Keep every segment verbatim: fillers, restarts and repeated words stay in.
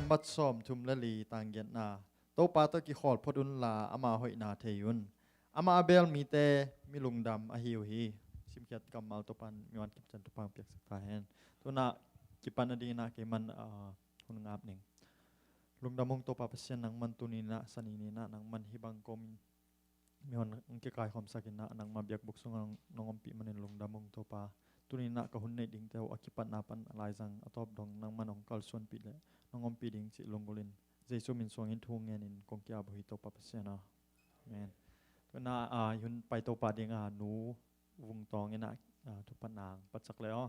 Mat sawm thum le li tang giatna. Topa tawh kikhawl phot unla ama hoihna thei un. Ama a beel mite mi lungdam ahi uh hi. Simkhiat kammal Topa in mi wan kipcian thupha piaksak ta hen. Tuna kipan a dingin ah keiman, ah, hun ngap ning. Lungdam ung Topa Pasian, nangman tuni in ah, sani ni in ah, nangman hih bang kawm mi hon hong kikaikhawmsak in ah, nangma biakbuk sungah nong, nong ompih manin lungdam ung Topa. Tuni in ah ka hun neih dingte uh a kipatna pan a laizang a tawp dong nangman hong kalsuanpih leh nong ompih ding cih lunggulh in Jesu min suangin thu ngenin kong ki-ap uh hi Topa Pasian aw. Amen. Tuna, ah, i hun pai Topa ding a Nu Vung Tawng in ah, ah, thupatna hong patsak le aw.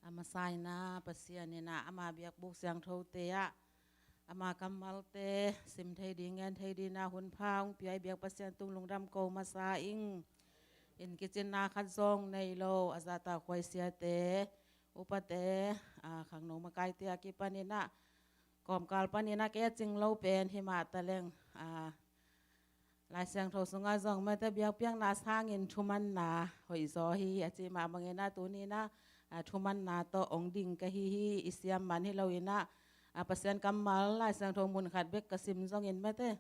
A masa in ah Pasian in ah ama biakbuk siangthote ah ama kammalte sim thei ding, ngen thei ding in ah hun pha hong pia i biak Pasian tung lungdam ko masa ing. Inn kicinna khat zong nei lo a zahtakhuai siate, upate, a, khangno makaite a kipan in ah kawmkal pan in ah kei a cing lo pen hi mah taleng, a, Lai Siangtho sungah zong mate biakpiakna sangin thumanna hoihzaw hi a cih mah bangin ah tuni in ah, a, thumanna tawh hong ding ka hi hi. I siam man hi lo in ah, a, Pasian kammal Lai Siangtho mun khat bek ka sim zongin mate,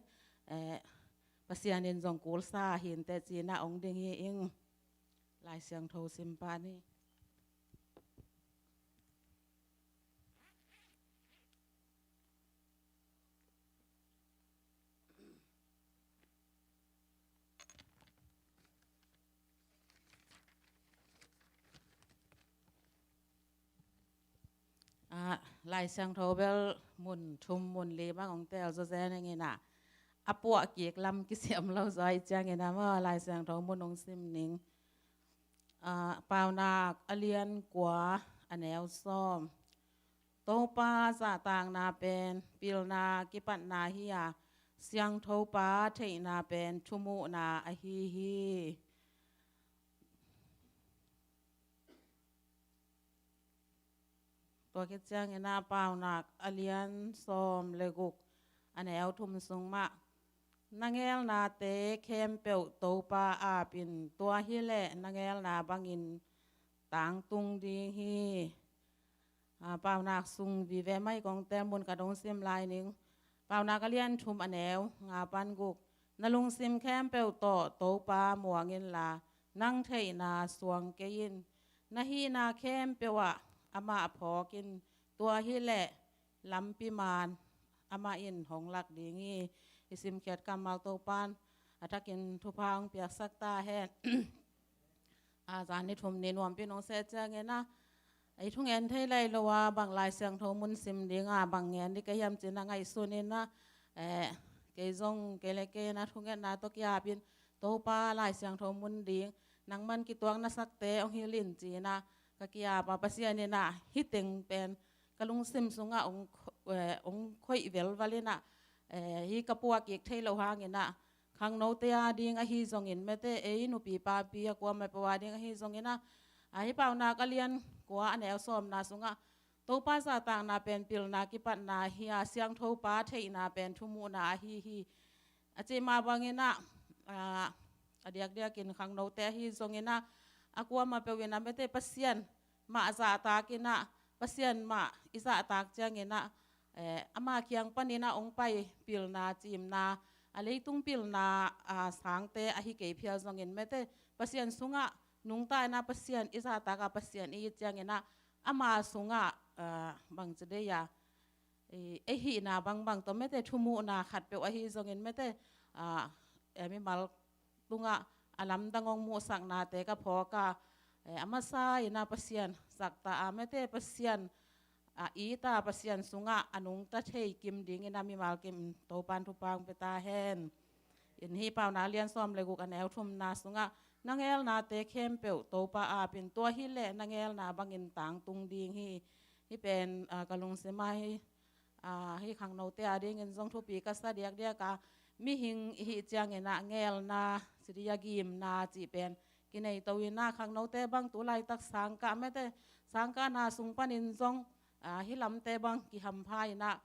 eh, Pasian in zong kulsa hi inteh ci in ah hong ding hi ing. Lai Siangtho sim pah ni. Ah, Lai Siangtho bel mun thum mun li bang hong teel zawzen ing in ah, a puah kik lam kisiam lo zaw ahih ciangin ah maw, Lai Siangtho mun hong sim ning. Ah, Paunak a lian kua, a neu sawm. Topa zahtakna pen pilna kipatna hi a, Siangthopa theihna pen thumuhna ahi hi. Tua khit ciangin ah Paunak a lian sawm le guk, a neu thum sung mah. Na ngelnate khempeuh Topa apin, tua hileh na ngelna bangin tangtung ding hi. Ah, Paunak sung vive mai kong teel, mun khat hong sim lai ning. Paunak a lian thum, a neu nga pan guk. Na lungsim khempeuh tawh Topa muang inla, nang theihna suang kei in. Na hihna khempeuh ah amah phawk in, tua hileh lampi man amah in hong lak ding hi. I simkhiat kammal Topa'n a thakin thupha hong piaksak ta hen. A, zan ni thum ni nuampi nong seh ciangin ah, i thungen thei lai lo a, bang Lai Siangtho mun sim ding a, bang ngen ding ka hiam ci-in a ngaihsun in ah, eh, kei zong kei le kei in ah thungetna tawh ki-ap in, Topa Lai Siangtho mun ding nangman kituak na sakte hong hilh in ci-in ah ka ki-ap a, Pasian in ah hih teng pen ka lungsim sungah hong kho-, eh, hong khoih velval in ah, eh, hih ka puah kik thei loh hangin ah, khangnote a ding ahi zongin mate, ei nupi papi a kuamah peuh a ding ahi zongin ah, a, hih Paunak a lian kua, a neu sawmna sungah, Topa zahtakna pen pilna kipatna hi a, Siangthopa theihna pen thumuhna ahi hi, a cih mah bangin ah, a, a diakdiakin khangnote ahi zongin ah, a kuamah peuh in ah mate, Pasian mah zahtak in ah, Pasian mah i zahtak ciangin ah, eh, ama kiang panin ah hong pai pilna, ciimna, a, leitung pilna, a, sangte ahi kei phial zongin mate, Pasian sungah nungta in ah Pasian i zahtak a, Pasian i it ciangin ah ama sungah, a, bangci dei a, i, ei hihna bangbang tawh mate, thumuhna khatpeuh ahi zongin mate, a, eh, mimal tungah a lamdang hong muhsaknate ka phawk a, eh, a masa in ah Pasian zahtak a mate, Pasian, a, it a, Pasian sungah a nungta thei kim dingin ah mimal kim Topa'n thupha hong pia ta hen. In hih Paunak a lian sawm le guk, a neu thumna sungah, na ngelnate khempeuh Topa apin, tua hileh na ngelna bangin tangtung ding hi. Hih pen, ah, ka lungsim ah hi, ah, hih khangnote a dingin zong thupi ka sa diakdiak a, mihing i hih ciangin ah ngelna, ci dih a gimna cih pen kinei to in ah, khangnote bang tu laitak sangkah mete, sangkahna sung panin zong, ah, hih lamte bang kihampha in ah,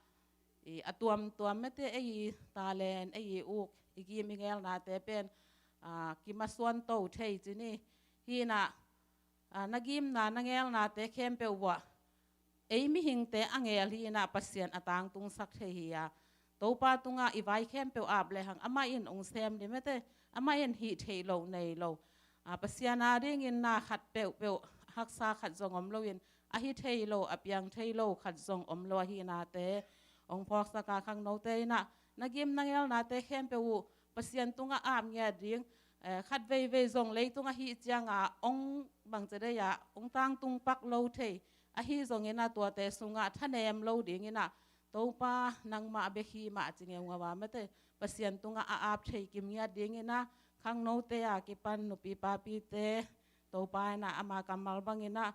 i, a tuamtuam mete ei i talent, ei i uk, i gim i ngelnate pen, ah, kimasuan to thei ci ni. Hi in ah, ah, na gimna, na ngelnate khempeuh uah ei mihingte a ngel hi in ah Pasian a tangtungsak thei hi a, Topa tungah i vai khempeuh ap lehang amah in hong sem ding mete, amah in hih theih loh nei lo. Ah, Pasian a dingin na khat peuhpeuh haksa khat zong om loin, a hi thei lo, a piang thei lo khat zong om lo ahihnate hong phawksak a, khangnote in ah na gim na ngelnate khempeuh uh Pasian tungah ap ngiat ding, eh, khat veivei zong leitung ahih ciangin hong bangci dei ah hong tangtung pak lo thei, ahi zongin ah tuate sungah thanem lo dingin ah, Topa nangmah bek hi mah ci ngeungau a mete, Pasian tungah a ap thei kim ngiat dingin ah, khangnote a kipan nupi papite, Topa in ah ama kammal bangin ah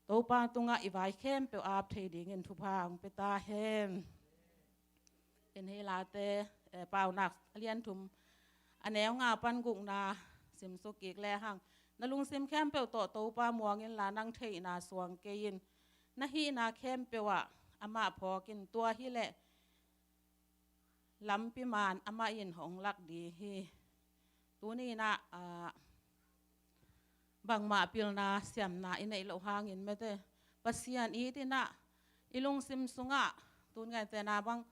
Topa tungah i vai khempeuh ap thei dingin thupha hong pia ta hen. In hih Late, eh, Paunak a lian thum, a neu nga pan gukna simsuk kik lehang, na lungsim khempeuh tawh Topa muang inla nang theihna suang kei in. Na hihna khempeuh ah amah phawk in, tua hileh lampi man amah in hong lak ding hi. Tuni in ah, ah, bangmah pilna siamna i neih loh hangin mete, Pasian it in ah i lungsim sungah, tun ngaihte na bang,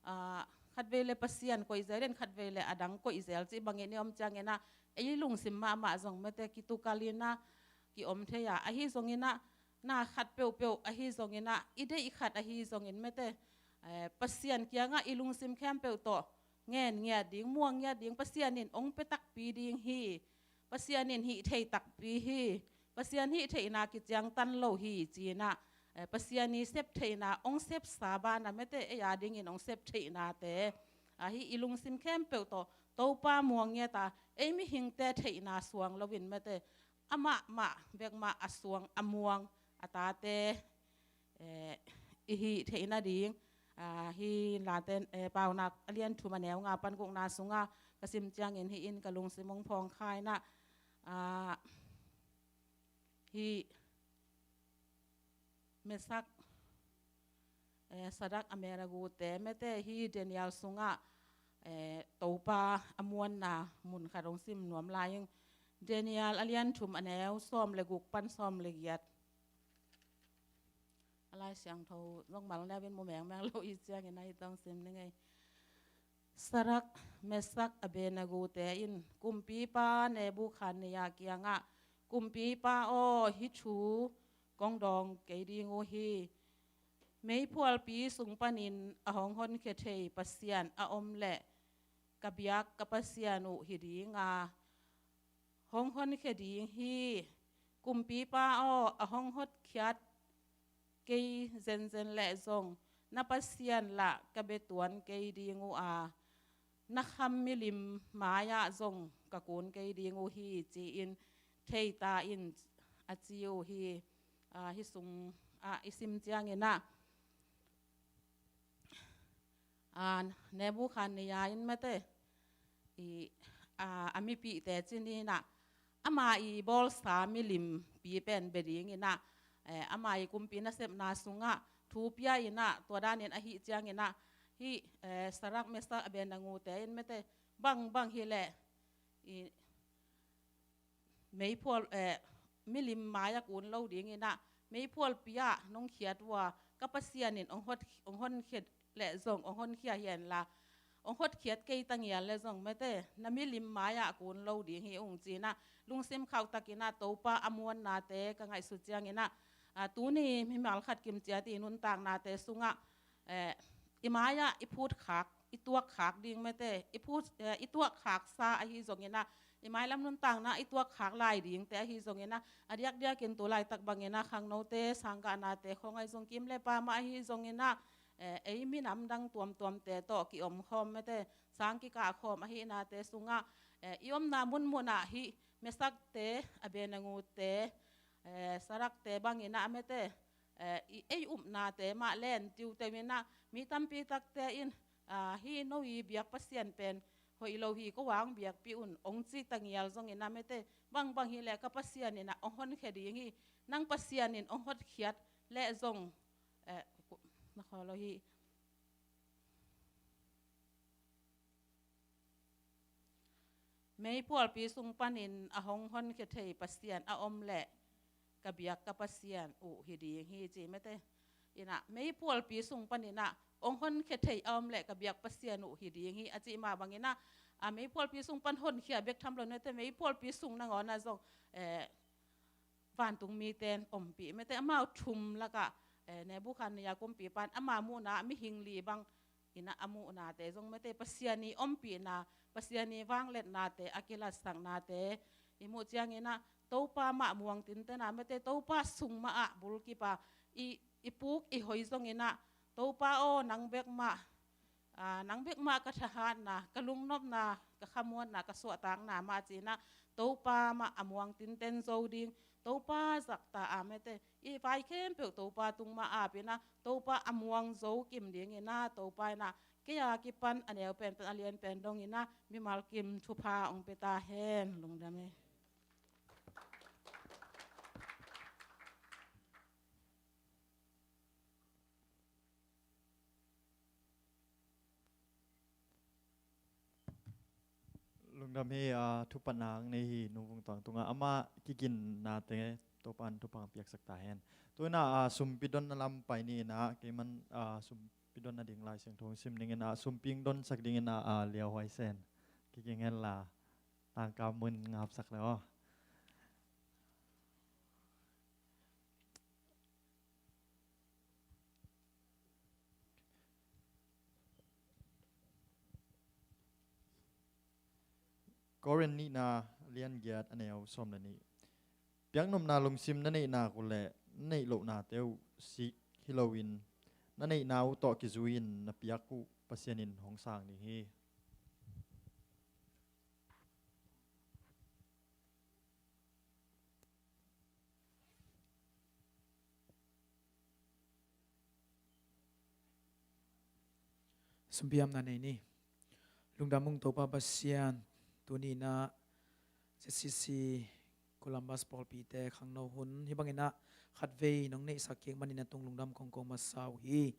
ah, khatvei le Pasian koih zel in, khatvei le a dang koih zel cih bangin i om ciangin ah, ei lungsim mahmah zong mete kitukal in ah ki om thei a, ahi zongin ah na khat peuhpeuh ahi zongin ah, i deih khat ahi zongin mete, eh, Pasian kiangah i lungsim khempeuh tawh ngen ngiat ding, muang ngiat ding, Pasian in hong pia takpi ding hi. Pasian in hih thei takpi hi. Pasian hih theihna kiciangtan lo hi ci in ah, eh, Pasian i sep theihna hong sepsa banah mete, ei a dingin hong sep theihnate, ah, hih i lungsim khempeuh tawh Topa muang ngiat a, ei mihingte theihna suang loin mete, amah mah bek mah a suang a muang a tate, eh, i hih theih nading, ah, hih Late, eh, Paunak a lian thum a neu nga pan gukna sungah ka sim ciangin hih in ka lungsim hong phawng kha in ah, ah, hih Mesak, eh, Sadrak, Abednego te mete, hih Daniel sungah, eh, Topa a muanna mun khat hong sim nuam lai ing. Daniel a lian thum a neu sawm le guk pan sawm le giat. A Lai Siangtho zong mal neu in mu mengmeng lo i ciangin a hih tawh hong sim ning ei. Sadrak, Mesak, Abednego te in kumpipa Nebukhadnezzar kiangah, Kumpipa aw, hih thu kong dawng kei ding uh hi. Meiphualpi sung panin a hong honkhia thei Pasian a om leh ka biak ka Pasian uh hi ding a, hong honkhia ding hi. Kumpipa aw, a hong hotkhiat kei zenzen leh zong na Pasian lah ka bia tuan kei ding uh a, na kham milim mai-ah zong ka kun kei ding uh hi, ci-in thei ta in, a ci uh hi. Ah, hih sungah i sim ciangin ah, ah, Nebukhadnezzar in mete, i, ah, a mipihte ci ni in ah, ama i bawlsa milimpi pen bia dingin ah, eh, ama i kumpi nasepna sungah thu pia in ah, tua danin ahih ciangin ah, hih, eh, Sadrak, Mesak, Abednego te in mete, bangbang hileh, i, meiphual, eh, milim mai-ah kun lo dingin ah, meiphualpi-ah nong khiat uh a, ka Pasian in hong hot, hong honkhia leh zong, hong honkhia hi hen la, hong hotkhiat kei ta ngial leh zong mete, na milim mai-ah kun lo ding hi ung, ci-in ah lungsim khauhtakin ah Topa a muannate ka ngaihsut ciangin ah, ah, tuni mimal khat kim ciat i nuntaknate sungah, eh, i mai-ah i phutkhak, i tuakkhak ding mete, i phut, eh, i tuakkhaksa ahi zongin ah, i mailam nuntakna i tuakkhak lai dingte ahi zongin ah, a diakdiakin tu laitak bangin ah khangnote, sangkahnate, khuangai zong kim le pam ah ahi zongin ah, eh, ei minam dang tuamtuamte tawh ki-omkhawm mete, sang kikahkhawm ahihnate sungah, eh, i omna munmun ah hih Mesakte, Abednegote, eh, Sadrakte bangin ah mete, eh, i, ei upnate mah len tiuteu in ah, mi tampi takte in, ah, hih no i biak Pasian pen hoih lo hi, ko hong biakpih un, hong ci tangial zongin ah, mate, bangbang hi leh ka Pasian in ah hong honkhia ding hi, nang Pasian in hong hotkhiat leh zong, eh, na khaw lo hi. Meipualpi sung panin a hong honkhia thei Pasian a om leh ka biak ka Pasian uh hi ding hi, ci, mate. In ah, meipualpi sung panin ah hong honkhia thei a om leh ka biak Pasian uh hi ding hi, a cih mah bangin ah, a, meipualpi sung pan honkhia bek tham lo, mate, meipualpi sung nangawn ah zong, eh, vantung mite in ompih, mate, amau thum lakah, eh, Nebukhadnezzar kumpipa in ama muhna mihing li bang in ah a muhnate zong, mate, Pasian i ompihna, Pasian i vangliatnate, a kilatsaknate i muh ciangin ah, Topa mah muang tinten a, mate, Topa sung mah ah bulkip a, i, i puk i hoi zongin ah, Topa aw, nang bek mah, ah, nang bek mah ka thahatna, ka lungnopna, ka khamuanna, ka suahtakna mah, ci-in ah Topa mah a muang tinten zo ding, Topa zakta a, mate, i vai khempeuh Topa tung mah apin ah, Topa a muang zo kim dingin ah, Topa in ah kei a kipan a neu penpen a lian pen dongin ah mimal kim thupha hong pia ta hen. Lungdam hi. Lungdam hi. A, thupatna ang nei hi, Nu Vung Tuang tungah, ama kiginnate Topa'n thupha piaksak ta hen. Tu-in ah, a, sumpi donna lam pai ni in ah, keiman, a, sumpi donna ding Lai Siangtho sim ning in ah, sumpi hong donsak dingin ah, a, Liau Huai Sen kiging hen la, tangka mun ngapsak le aw. Korin nihna lian giat a neu sawm le nih. Piaknopna lungsim na neih nak uh leh na neih lohnate uh sik hi loin, na neihna uh tawh kizui-in na piak uh Pasian in hong sang ding hi. Sumpiamna nei ni. Lungdam ung Topa Pasian, tuni-in ah Z C C Columbus pawlpite khangno hun hih bangin ah khatvei nong neihsak kik manin a tung lungdam kong ko masa uh hi.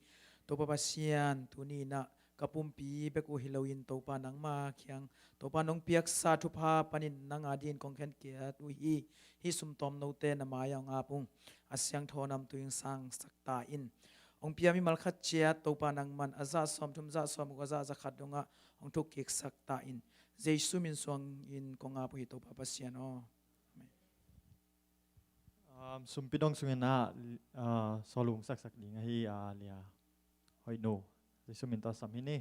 Topa Pasian, tuni-in ah ka pumpi bek uh hi loin Topa nangma kiang, Topa nong piaksa thupha panin nang adingin kong khenkiat uh hi. Hih sumtawm note na mai-ah hong ap ung, a siangtho namtui hong sangsak ta in. Hong pia mimal khat ciat Topa nangman a zah sawmthum, zah sawmguk, a zah zakhat dongah hong thukkiksak ta in. Jesu min suangin kong ap uh hi Topa Pasian aw. Amen. Um, sumpi dong sungin ah, uh, sawlung saksak ding ahi, uh, Lia Hoih Nu. Jesu min tawh sam hi ni.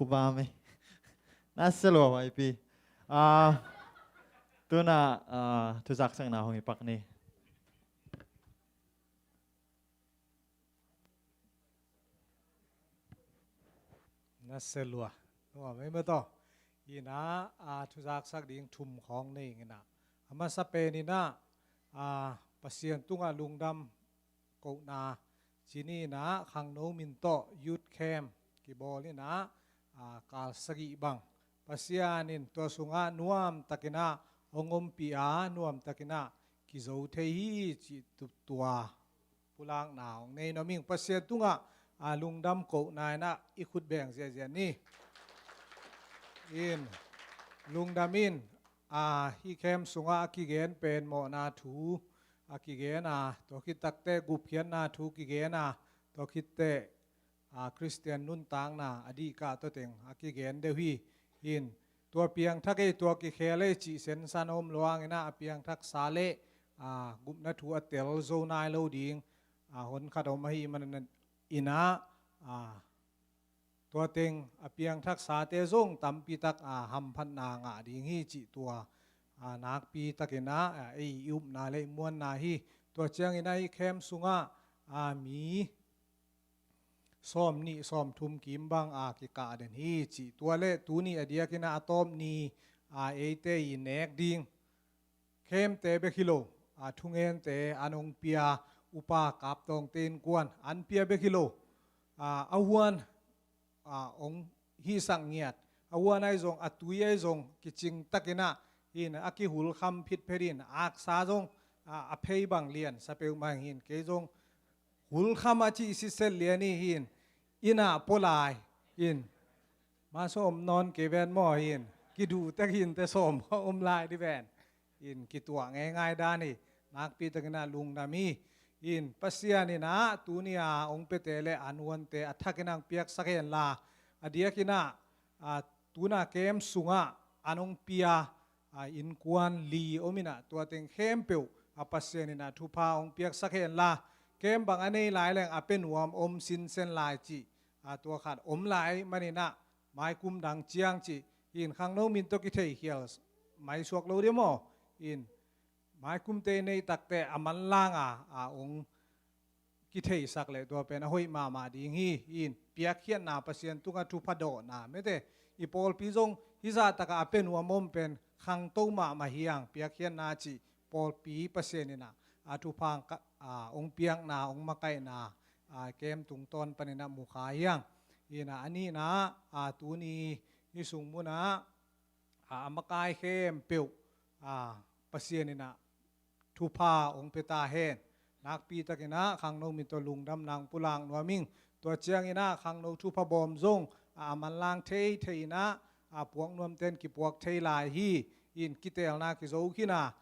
Kuba mei. Na se lua Y P. Ah, tuna, ah, thuzaksakna hong i pak ni. Na se lua. Lua mei mah tawh. Ina, ah, thuzaksak ding thum khawng nei ina. A masa pen ina, ah, Pasian tungah lungdam kohna, ci ni ina, khangno min tawh youth camp kibawl ina, ah, kal sagih bang Pasian in tua sungah nuamtak ina hong ompih a, nuamtak ina kizo thei hi cih tu tua pulakna hong nei nuam ing. Pasian tungah, ah, lungdam kohna ina i khut beng ziahziah ni. In, lungdam in, ah, hih camp sungah a kigen pen mawhna thu a kigen a, tua khit takteh gupkhiatna thu kigen a, tua khit teh, ah, Khristian nuntakna a dihkah tawh teng a kigen deuh hi. In, tua piangthak ei, tua kikhel ei cih sensan om luang ina, a piangthaksa le, ah, gupna thu a tel zo nai lo ding, ah, hon khat om ahih man ina, ah, tua teng a piangthaksate zong tampitak, ah, hamphatna ngah ding hi cih tua, ah, nakpi tak ina, ah, ei i upna le i muanna hi. Tua ciang ina hih camp sungah, ah, mi sawm nih sawm thum kim bang, ah, kikah den hi cih tua le tuni a diak ina a tawp ni, ah, eite i nek ding camp-te bek hi lo, ah, thungente an hong pia upa Kap Tawngte innkuan an pia bek hi lo, ah, a huan, ah, hong hihsak ngiat, a huan ahi zong, a tui ahi zong kicing tak ina, in a kihulkham phitphet in, aksa zong, ah, a phei bang liansa peuhmah in, kei zong hulkham a cih sitset lian hi in, ina pua lai in. Ma sawm nawn kei ven maw in, kiduh tek in te sawm om lai di ven. In kituah ngeingai dan hi, nakpi tak ina lungdam hi. In Pasian ina tuni a hong piate le a nuante a thak ina hong piaksak hen la, a diak ina, ah, tuna camp sungah an hong pia, ah, innkuan li om ina, tua teng khempeuh, ah, Pasian ina thupha hong piaksak hen la, camp bang a nei lai leng a pia nuam om sinsen lai cih, ah, tua khat om lai man ina, maikum dang ciang cih, in khangno min tawh kithei khial mai suak lo dia maw, in maikum te nei takteh a manlang a, ah, hong kitheisak le tua pen a hoih mahmah ding hi. In piakkhiatna, Pasian tungah thupha dawhna mete, i pawlpi zong hih zah takah a pia nuam om pen khangto mahmah hi hang, piakkhiatna cih pawlpi Pasian ina, ah, thupha hong ka-, ah, hong piakna, hong makaihna, ah, camp tungtawn pan ina mu kha hi hang. Ina a nihna, ah, tuni hih sung muna, ah, a makai khempeuh, ah, Pasian ina thupha hong pia ta hen. Nakpi tak ina khangno min tawh lungdamna hong pulak nuam ing. Tua ciang ina khangno thupha bawm zong, ah, a manlang theithei ina, ah, puak nuamten kipuak thei lai hi. In kiteelna kizo khin a,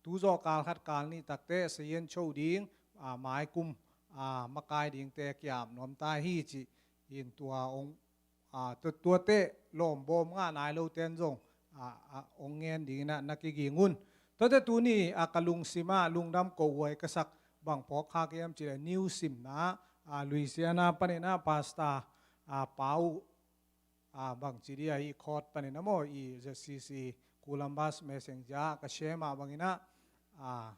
tu zawh kal khat kal nih takteh sayan cho ding, ah, maikum, ah, makai dingte kiap nuam ta hi cih, in tua hong, ah, tu-, tuate lawmbawm ngah nai loten zong, ah, ah, hong ngen ding ina na kiging un. Tuate tuni, ah, ka lungsim ah lungdam kohhuai ka sak bang phawk kha ka hiam cih leh New Simna, ah, Louisiana pan ina Pastor, ah, Pau, ah, bangci dia hih court pan ina maw, i Z C C Columbus Messenger ka share mah bang ina, ah,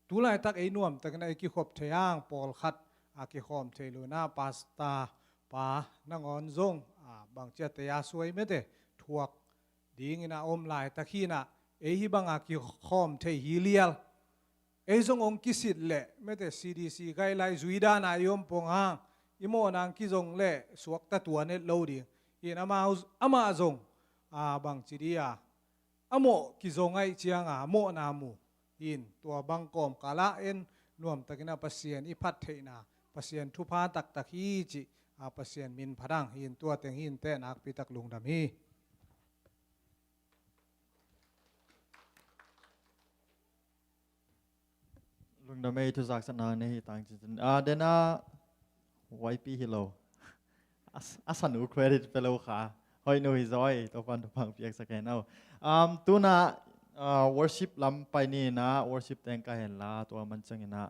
tulaitak ei nuamtak ina ei kikhop thei hang pawlkhat, ah, kikhawm thei lo ina Pastor pa nangawn zong, ah, bangci a tei a suai mete thuak ding ina om laitak hi ina, ei hih banga kikhawm thei hi lial. Ei zong hong kisit leh mete C D C guideline zui dan a i om pong hang, i mawhna hong kizong leh suakta tuan et lo ding. In amah, amah zong, ah, bangci dia a mawh kizong ahih cianga mawhna mu. In tua bang kawmkal ah en nuamtak ina Pasian i phat theihna, Pasian thupha taktak hi cih, ah, Pasian min phat hang. In tua teng hi inteh, nakpi tak lungdam hi. Lungdam ei, thuzaksakna nei hi tang cincin. Ah, dena Y P hi lo. A s-, a sanu credit pe lo kha. Hoih nu hi zaw ei, Topan thupha piaksak hen aw. Um, tuna, ah, worship lam pai ni ina, worship teng ka hen la, tua man ciang ina,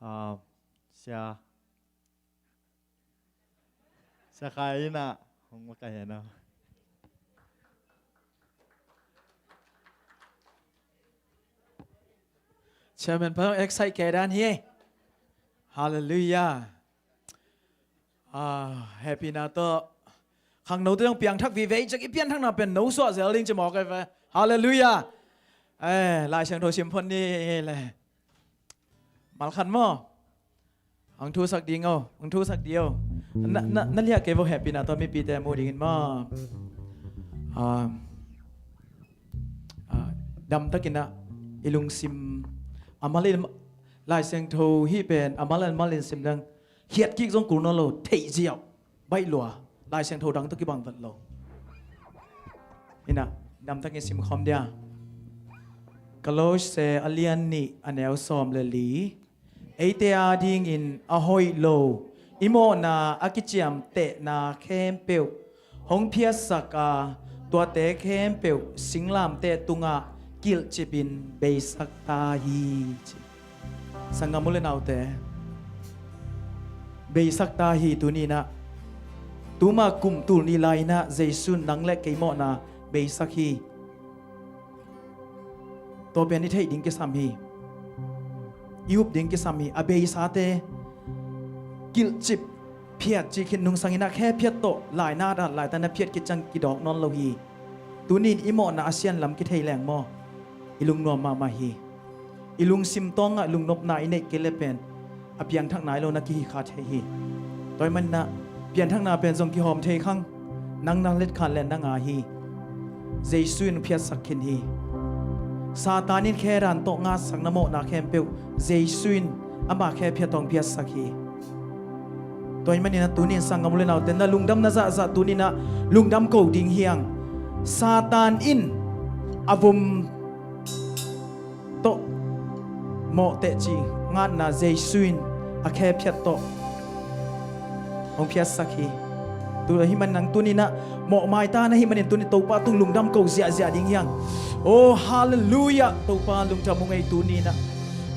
ah, sia Sia Khai ina Chairman pa zong excite kei dan hi. Halleluiah. Ah, happy na tawh. Khangno tawh zong piangthak vive i cek i pianthakna pen no suah zel ding ci mawk ai ve. Halleluiah. Eh, Lai Siangtho sim phot ni le. Malkhan maw. Ang thusak ding o, ang thusak ding o. Na, na, na liah kei vo, happy na tawh mipite mu dingin maw. Ah, ah, damtakin ah i lungsim a malin, Lai Siangtho hi pen a malin malin sim dang hiat kik zong kul nawn lo, theih ziau baih lua, Lai Siangtho dang tawh kibang vat lo. Ina, damtakin sim khawm dia. Kolose a lian nih a neu sawm le li. Eite adingin a hoih lo i mawhna a kiciamtehna khempeuh hong phiatsak a, tuate khempeuh singlamteh tungah kilhcipin beisak ta hi, ci. Sanggam u le naute, beisak ta hi. Tuni-in ah, tuma kum tul nih lai-in ah Jesu in nang le kei mawhna beisak hi. Tua pen i theih ding kisam hi. I up ding kisam hi. A beisate kilhcip phiat cih khin nungsang in ah khe phiat tawh laina dan laitana phiat khit ciang kidawk nawn lo hi. Tuni-in i mawhna a sian lam kithei leng maw, i lungnuam mahmah hi. I lungsim tawngah lungnopna i neih kei le pen a piangthak nai lo na kihi kha thei hi. Tua ahih manin ah piangthakna pen zong kihawm thei khang, nang na letkhan le na ngai hi. Jesu in phiatsak khin hi. Satan in khe dan tawh ngatsakna mawhna khempeuh Jesu in ama khe phiat tawh hong phiatsak hi. Tua ahih manin ah tuni-in sanggam u le naute, na lungdamna zahzah tuni-in ah lungdam ko ding hi hang. Satan in a vom tawh mawh teh cih ngatna Jesu in a khe phiat tawh hong phiatsak hi. Tua ahih manin nang tuni-in ah mawh mai ta na hih manin tuni Topa tung lungdam ko ziahziah ding hi hang. Oh, halleluiah. Topa, lungdam ung ei, tuni-in ah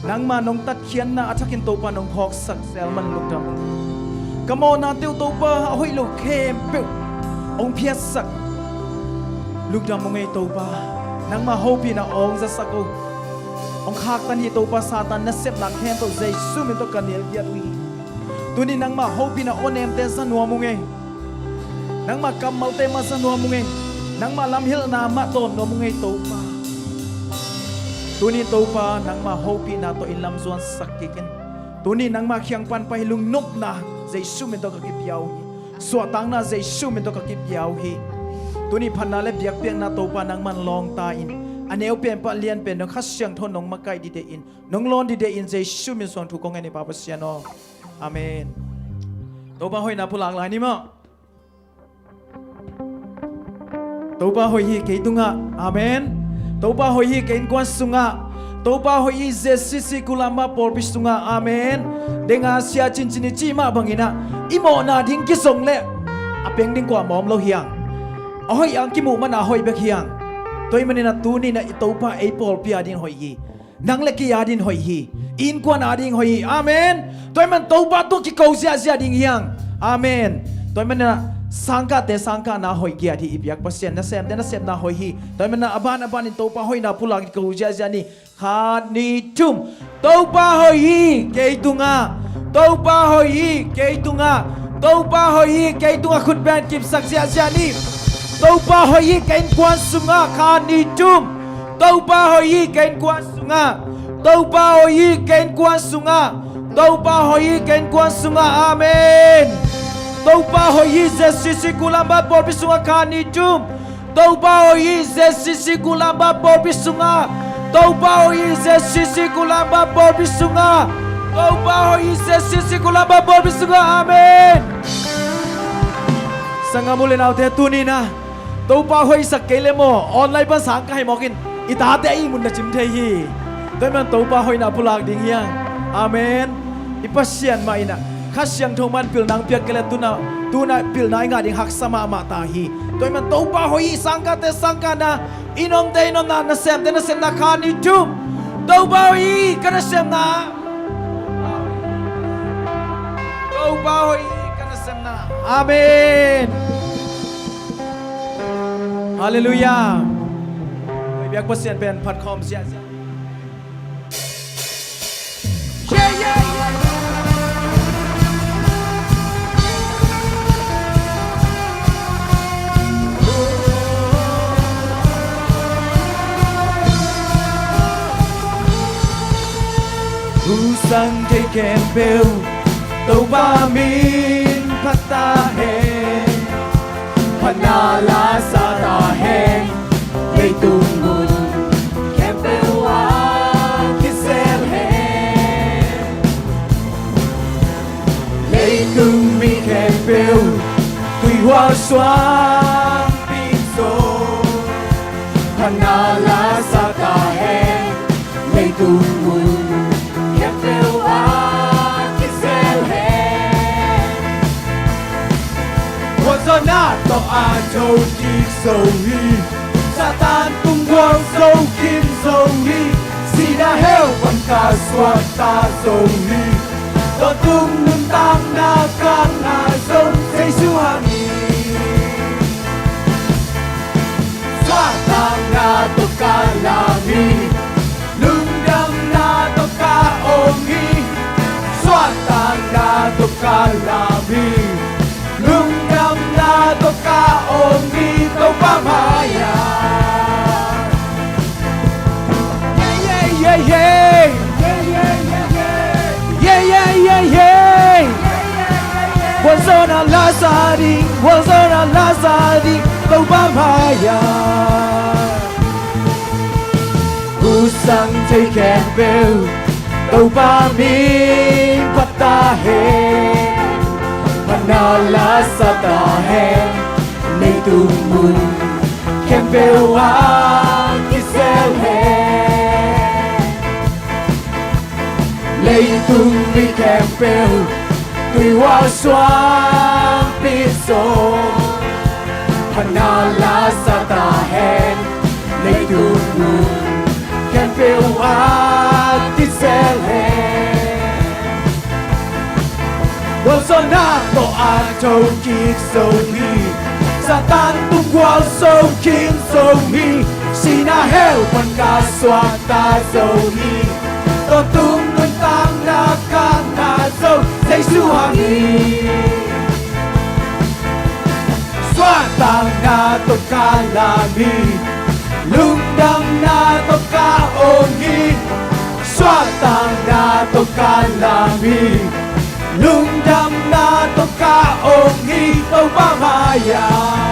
nangma nong tatkhiatna a thakin Topa nong phawksak zel man lungdam ung. Ka mawhnate uh Topa a hoih lo khempeuh hong phiatsak. Lungdam ung ei Topa, nangma hopihna hong zasak o. Hong khaktan hi Topa, Satan nasepna khempeuh Jesu min tawh ka nial giat uh hi. Tuni nangma hopihna aw nemte za nuam ung ei. Nangma kammalte mah za nuam ung ei. Nangma lamhilhna mah dawn nuam ung ei Topa. Tuni Topa nangma hopihna tawh inn lam zuansak kik in. Tuni nangma kiang pan pai lungnopna Jesu min tawh ka kipia uh hi. Suahtakna Jesu min tawh ka kipia uh hi. Tuni phatna le biakpiakna Topa nangman lawngta in, a neu pen pah lian pen dong Kha Siangtho nong makaih dide in, nong lawn dide in Jesu min suang thu kong ngen hi Pa Pasian aw. Amen. Topa hoihna pulak lai ni maw. Topa hoih hi kei tungah. Amen. Topa hoih hi kei innkuan sungah. Topa hoih hi Z C C Kulamba pawlpi sungah. Amen. Denga sia cincin i cih mah bangin ah i mawhna ding kizong leh a peng ding kuamah om lo hi hang. A hoih a kimuh man a hoih bek hi hang. Tua ahih manin ah tuni-in ah i Topa ei pawlpi adingin hoih hi. Nang le kei adingin hoih hi. I innkuan adingin hoih hi. Amen. Tua ahih man Topa tungah kiko ziahziah ding hi hang. Amen. Tua ahih manin ah sangkahte sangkahna hoih kiat hi. I biak Pasian nasemte nasepna hoih hi. Tua ahih manin ah a ban a banin Topa hoihna pulak kiko ziahziah ni. Khat, nih, thum. Topa hoih hi kei tungah. Topa hoih hi kei tungah. Topa hoih hi kei tungah. Khut beng kipsak ziahziah ni. Topa hoih hi kei innkuan sungah. Khat, nih, thum. Topa hoih hi kei innkuan sungah. Topa hoih hi kei innkuan sungah. Topa hoih hi kei innkuan sungah. Amen. Topa hoih hi Z C C Kulamba pawlpi sungah. Khat, nih, thum. Topa hoih hi Z C C Kulamba pawlpi sungah. Topa hoih hi Z C C Kulamba pawlpi sungah. Topa hoih hi Z C C Kulamba pawlpi sungah. Amen. Sanggam u le naute, tuni-in ah Topa hoihsak kei le maw, online pan sang ka hei mawk in, i tate a ihmun na cim thei hi. Tua ahih man Topa hoihna pulak ding hi hang. Amen. I Pasian mah in ah Kha Siangtho man pilna hong piak kei le tu-in ah, tu-in ah pilna i ngah ding haksa mahmah ta hi. Tua ahih man Topa hoih hi. Sangkahte sangkahna, i nomte i nomna, nasemte nasemna. Khat, nih, thum. Topa hoih hi ka nasemna. Topa hoih hi ka nasemna. Amen. Halleluiah. Biak Pasian pen phat khawm siahsiah. Yeah, yeah, yeah. Husang thei khempeuh Topa min phat ta hen. Phatna la sa ta hen. Leitung mun khempeuh ah kisel hen. Leitung mi khempeuh tuihual suang pin zo. Phatna la sa ta hen. Leitung mun khempeuh ah kisel hen. Huanzawhna tawh a tho kik zo hi. Satan tung gual zo khin zo hi. Sihna hell pan ka suakta zo hi. Tawntung nuntakna ka ngah zo Jesu hang hi. Suahtakna tawh ka lam hi. Lungdamna tawh ka om hi. Suahtakna tawh ka lam hi. Lungdamna tawh ka om hi. Topa mai-ah. Yeah, yeah, yeah, yeah. Yeah, yeah, yeah, yeah. Huanzawhna la sa ding, huanzawhna la sa ding, Topa mai-ah. Husang thei khempeuh Topa min phat ta hen. Phatna la sa ta hen. Leitung mun khempeuh ah kisel hen. Leitung mi khempeuh tuihual suang pin zo. Phatna la sa ta hen. Leitung mun khempeuh ah kisel hen. Huanzawhna tawh a tho kik zo hi. Satan tung gual zo khin zo hi. Sihna hell pan ka suakta zo hi. Tawntung nuntakna ka ngah zo Jesu hang hi. Suahtakna tawh ka lam hi. Lungdamna tawh ka om hi. Suahtakna tawh ka lam hi. Lungdamna tawh ka om hi. Topa mai-ah.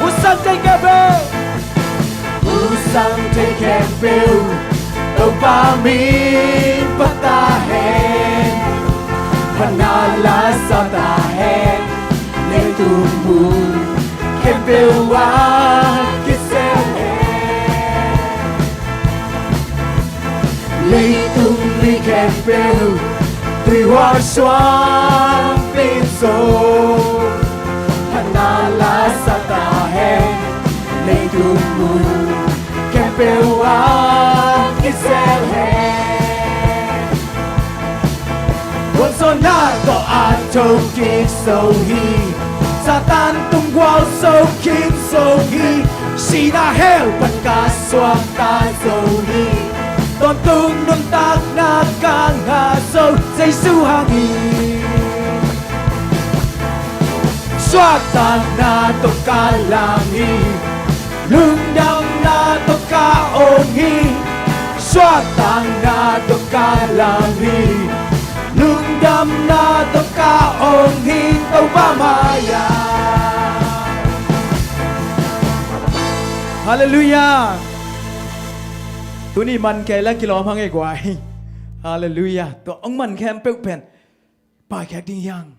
Husang thei khempeuh, husang thei khempeuh Topa min phat ta hen. Phatna la sa ta hen. Leitung mun khempeuh ah kisel hen. Leitung mi khempeuh tuihual suang pin zo. Phatna la sa ta hen. Leitung mun khempeuh ah kisel hen. Huanzawhna tawh a tho kik zo hi. Satan tung gual zo khin zo hi. Sihna hell pan ka suakta zo hi. Tawntung nuntakna ka ngah zo Jesu hang hi. Suahtakna tawh ka lam hi. Lungdamna tawh ka om hi. Suahtakna tawh ka lam hi. Lungdamna tawh ka om hi. Topa mai-ah. Halleluiah. Tuni man kei la kilawm hang e guai. Halleluiah. Tua hong man khempeuh pen paikhek ding hi hang.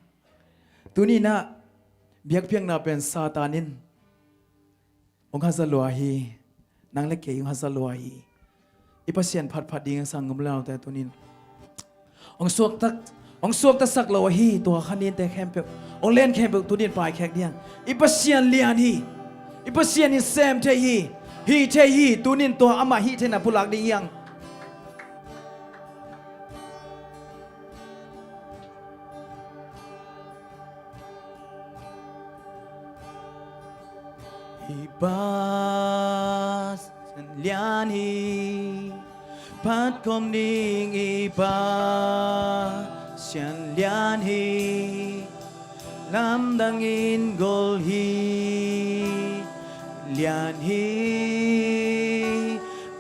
Tuni-in ah biakpiakna pen Satan in hong haza lua hi. Nang le kei hong haza lua hi. I Pasian phatphat ding a sang ngam laute tuni-in hong suaktak, hong suaktasak lo ahi. Tua kha ninte khempeuh, hong len khempeuh tuni-in paikhek ding. I Pasian lian hi. I Pasian in sem thei hi. Hih thei hi, tunin tua amah hih theihna pulak ding hi hang. I Pasian lian hi, phat khawm ding i Pasian lian hi, lamdangin gol hi, lian hi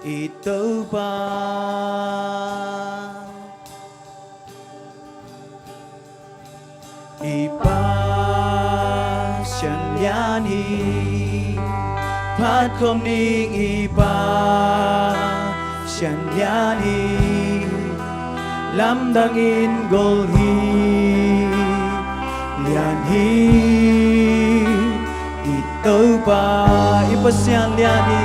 i Topa. I Pasian lian hi, phat khawm ding i Pasian lian hi, lamdangin gol hi, lian hi i Topa. I Pasian lian hi.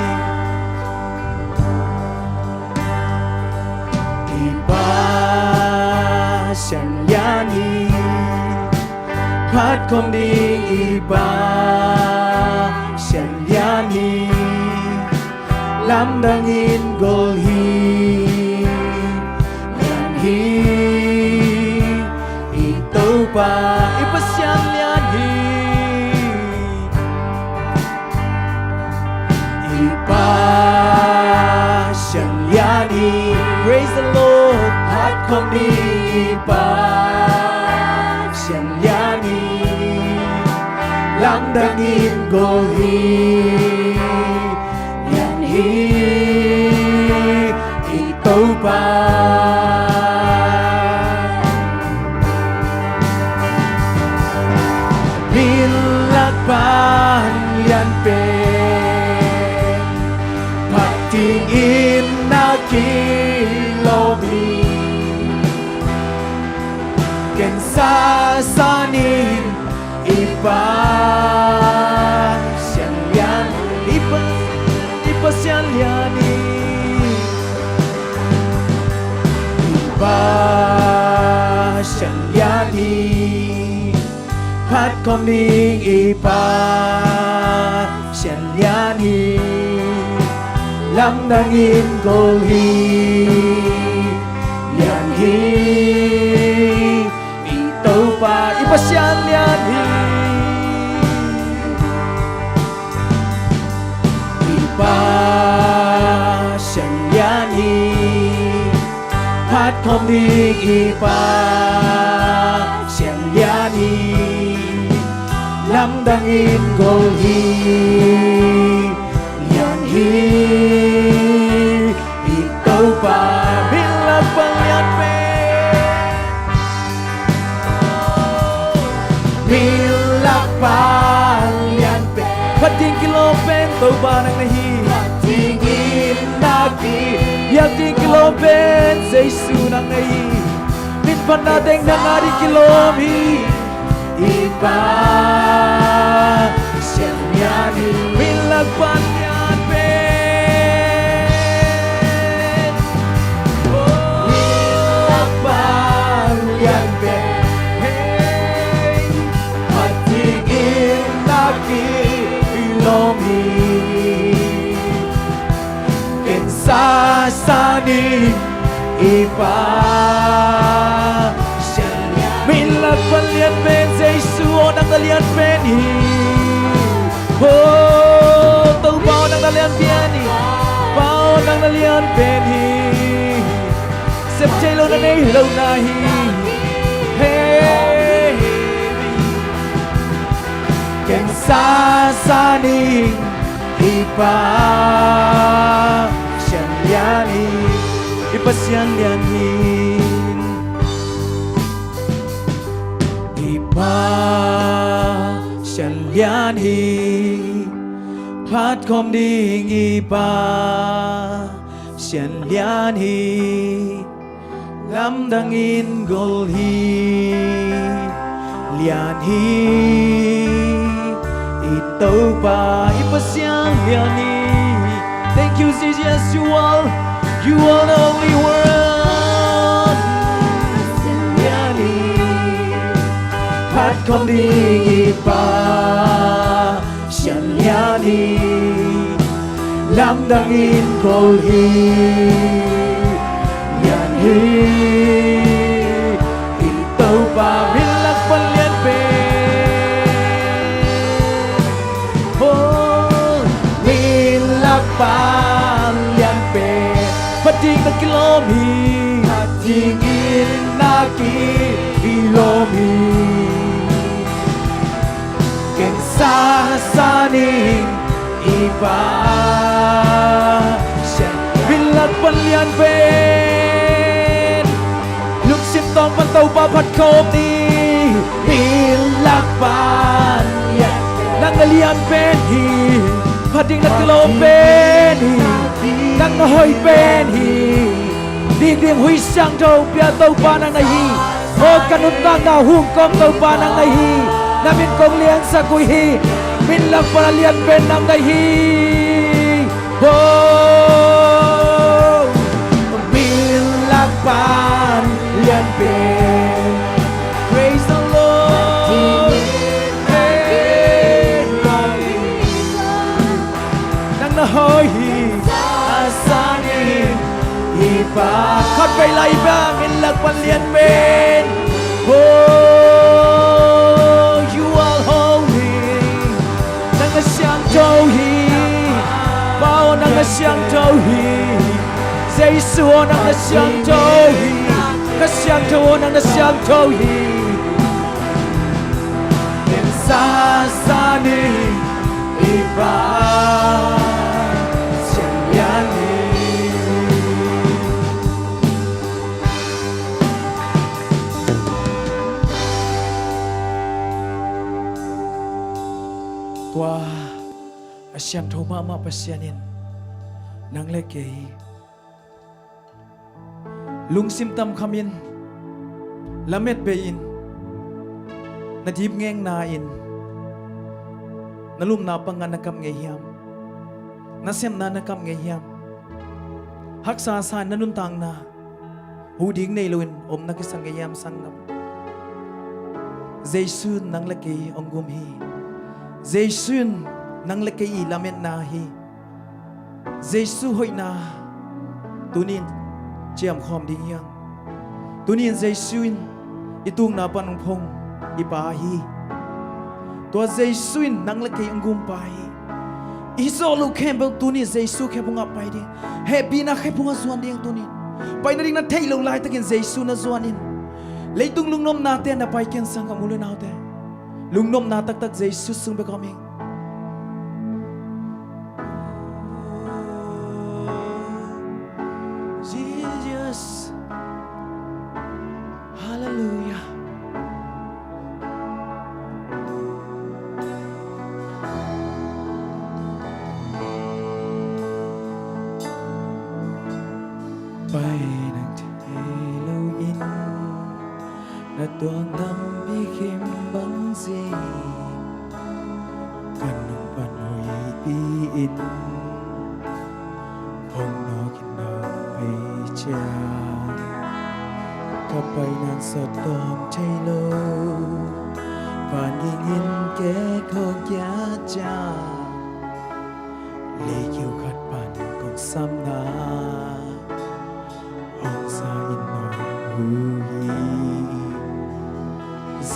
I Pasian lian hi, phat khawm ding i Pasian lian hi, lamdangin gol hi, lian hi i Topa. I Pasian lian hi. I Pasian lian hi. Praise the Lord. Phat khawm ding i Pasian lian hi, lamdangin gol hi, lian hi i Topa. Min lak pan lian pen, phat dingin na kilawm hi. Ken sasan ing, i Pasian lian, i Pa, i Pasian lian hi. I Pasian lian hi, phat khawm ding i Pasian lian hi, lamdangin gol hi, lian hi i Topa. I Pasian lian hi. I Pasian lian hi, phat khawm ding i Pasian lian hi, lamdangin gol hi, lian hi i Topa. Min lak pan lian pen, min lak pan lian pen, phat ding kilawm pen Topa nang na hi. Phat dingin na ki, biak ding kilawm pen Jesu nang na hi. Min phatna teng nang a ding kilawm hi. I Pasian lian hi. Min lak pan lian pen, min lak pan lian pen, hey, phat dingin na kilawm hi. Ken sasan ing, i Pasian lian. Min lak pan lian pen Jesu aw, nang na lian pen hi. Oh, Topa aw, nang na lian pen hi. Pa aw, nang na lian pen hi. Sep thei lo na nei lo na hi. Hey. Ken sasan ing, i Pasian lian hi. I Pasian lian hi. I Pasian lian hi, phat khawm ding i Pasian lian hi, lamdangin gol hi, lian hi i Topa. I Pasian lian hi. Thank you, Jesus. You are, you are the only one. Lian hi, phat khawm ding i Pasian lian hi, lam Nangin kawl hi, lian hi, i Topa min lak pan lian pen. Oh, min lak pan lian pen. Phat ding na kilawm hi, phat dingin na kilawm hi. Ken sasa ning i Pa, min lak pan lian pen. Lungsim tawng pan Topa phat khawm ni. Min lak pan lian, nang na lian pen hi. Phat ding na kilawm pen hi. Nang na hoih pen hi. Ding ding hui siangtho pia Topa nang na hi. Oh, ka nuntakna hong kawm Topa nang na hi. Na min kong liansak uh hi. Min lak pan a lian pen nang na hi. Oh, min lak pan lian pen. Praise the Lord. Nang na hoih hi. Sasa ning i Pa. Khat vei lai bang, min lak pan lian pen. Oh, you are holy. Nang na siangtho hi. Pa aw, nang na siangtho hi. Jesu aw, nang na siangtho hi. Kha Siangtho aw, nang na siangtho hi. Ken sasa ning i Pa, siang lian hi. Tua a siangtho mahmah Pasian in nang le kei lungsim tamkhamin, lamet bei-in, na dipngengna in, na lumna panga na kap ngei hiam? Na sepna na kap ngei hiam? Haksa sa-in na nuntakna huh ding nei loin om na kisa ngei hiam, sanggam? Jesu in nang le kei hong gum hi. Jesu in nang le kei i lametna hi. Jesu hoihna tuni-in ciamkhawm ding hi hang. Tuni-in Jesu in i tukna pan hong phong i Pa hi. Tua Jesu in nang le kei hong gumpa hi. I zawh loh khempeuh tuni Jesu khephungah pai ding. Hehpihna khephungah zuan ding tuni. Pai nading na theih loh laitakin Jesu na zuan in. Leitung lungnopnate na pai ken, sanggam u le naute. Lungnopna taktak Jesu sung bek om ing. Jesus. Hallelujah. Pai nang thei loin na tuang lampi khim bang zing, ka nung pan hoih pi-in hong nawk in hong pei ciang, ka pai nang sawt tawm thei lo. Van ging in kek hong kiat ciang, leikiu khat pan kong samna hong sa in nong hu hi.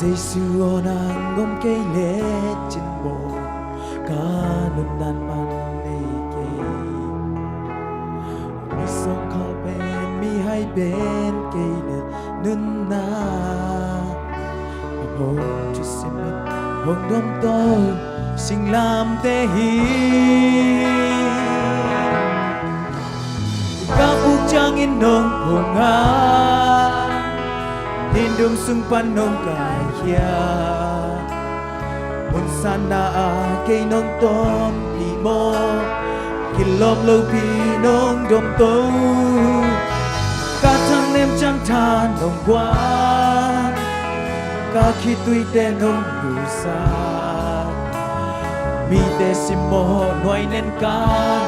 Jesu aw, nang om kei le cin maw, ka nunnan man nei kei. Mi sawngkhal pen, mihai pen kei le nunna a hong thusim in hong domto singlamteh hi. Ka puk ciangin nong hong a, nin dum sung pan nong kaikhia. Mun sanna ah kei nong tonpih maw, kilawm lopi nong domto. Ka thangnem ciang tha nong guan, ka khitui teh nong lusak. Mite simmawh nuai nen ka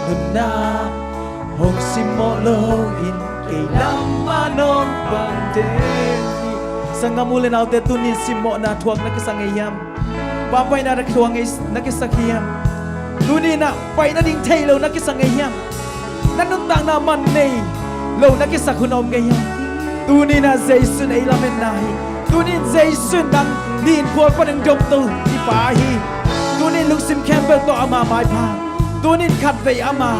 nunna hong simmawh loin kei lam mah nong pang den hi. Sanggam u le naute, tuni simmawhna thuak na kisa ngei hiam? Pampaihna na thuak ngei, na kisa hiam? Tuni na pai nading thei lo na kisa ngei hiam? Na nuntakna man nei lo na kisak hun om ngei hiam? Tuni-in ah Jesu in ei lametna hi. Tuni-in Jesu in nang nin khual panin dongto i Pa hi. Tuni-in lungsim khempeuh tawh ama maipha. Tuni-in khatvei ama.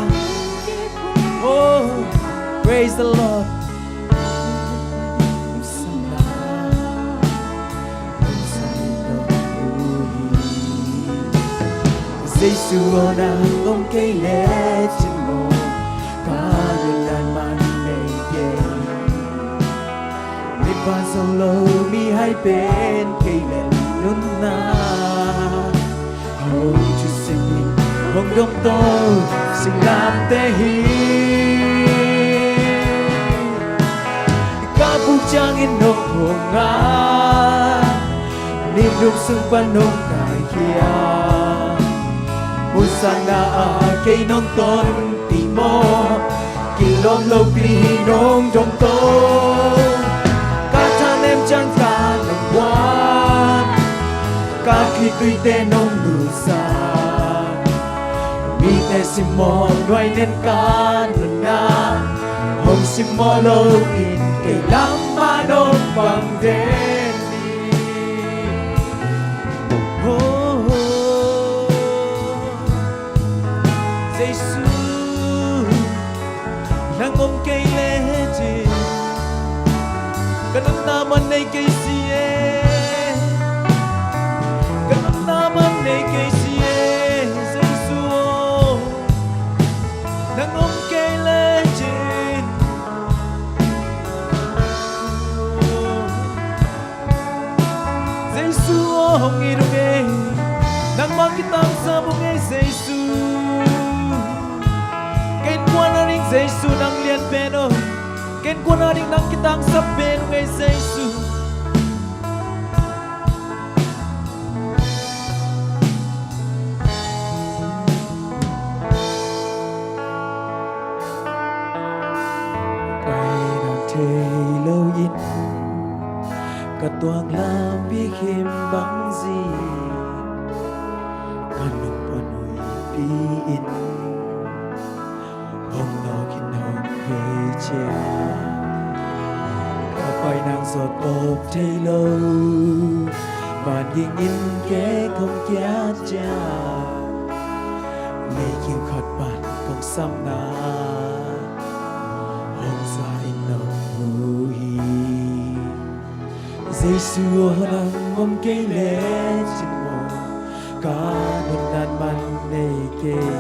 Oh, praise the Lord. Jesu aw, nang om kei lecin maw, ka nuntakna man nei kei. Mipa zo lo mihai pen kei leh nunna hong thusim in hong dongto singlamteh hi. Ka buk ciangin nong hong ngak, nin dum sung pan nong kaikhia. Munsakna ah kei nong tonpih maw, kilawm lopi nong dongto. Ka thanem ciang ka nong guan, ka khitui te nong nusia. Mite simmawh nuai nen ka nunna, hong simmawh loin kei lam ah nong pang den ni. Oh, oh. Jesu, nang om kei lecin ka nuntakna man nei kei si e. Ka nuntakna man nei kei si e. Jesu aw, nang om kei lecin. Jesu aw, hong it ung ei. Nangmah kitangsap ung ei Jesu. Ka innkuan ading Jesu nang lian pen aw. Ka innkuan ading nang kitangsap pen ung ei Jesu. Pai nang thei loin ka tuak lam bik him bang zi, ka lungput huipi in hong nawk in hong vei ciat. Ka pai nang zawh tawp thei lo, van ging in kei kong kiat ciat. Leikiu khat pan kong samna hong za in nong mu hi. Jesu aw, nang om kei lecin maw, ka nuntakna man nei kei.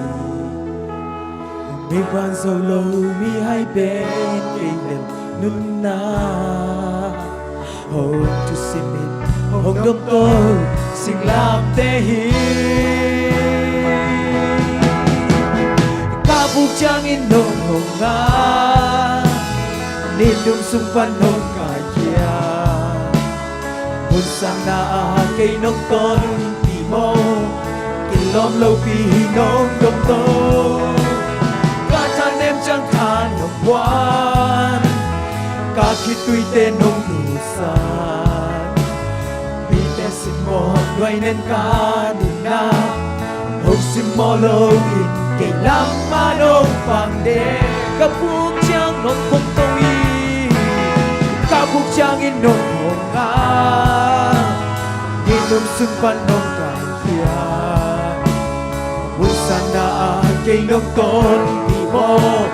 Mipa zo lo mihai pen kei leh nunna hong thusim in hong dongto singlamteh hi. Ka buk ciangin nong hong ngak, nin dum sung pan nong kaikhia. Munsakna ah kei nong tonpih maw, kilawm lopi nong dongto. Ka thanem ciang ka nong guan, ka khitui te nong nusia. Mite simmawh nuai nen ka nunna, hong simmawh loin kei lam ah nong pang den. Ka buk ciang nong hong to hi. Ka buk ciangin nong hong ngak, nin dum sung pan nong kaikhia. Munsakna ah kei nong tonpih maw,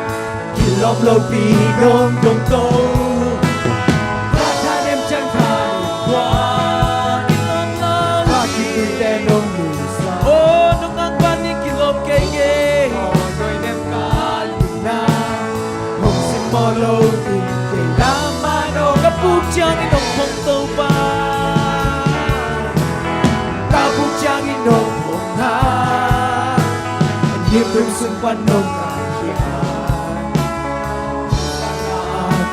kilawm lopi nong dongto. Ka thanem ciang ka nong guan, ka khitui te nong nusia. Oh, nong ngak pan in kilawm kei kei. Hong simmawh loin kei lam ah nong, ka buk ciangin nong hong to pa. Ka buk ciangin nong hong ngak, nin dum sung pan nong kaikhia.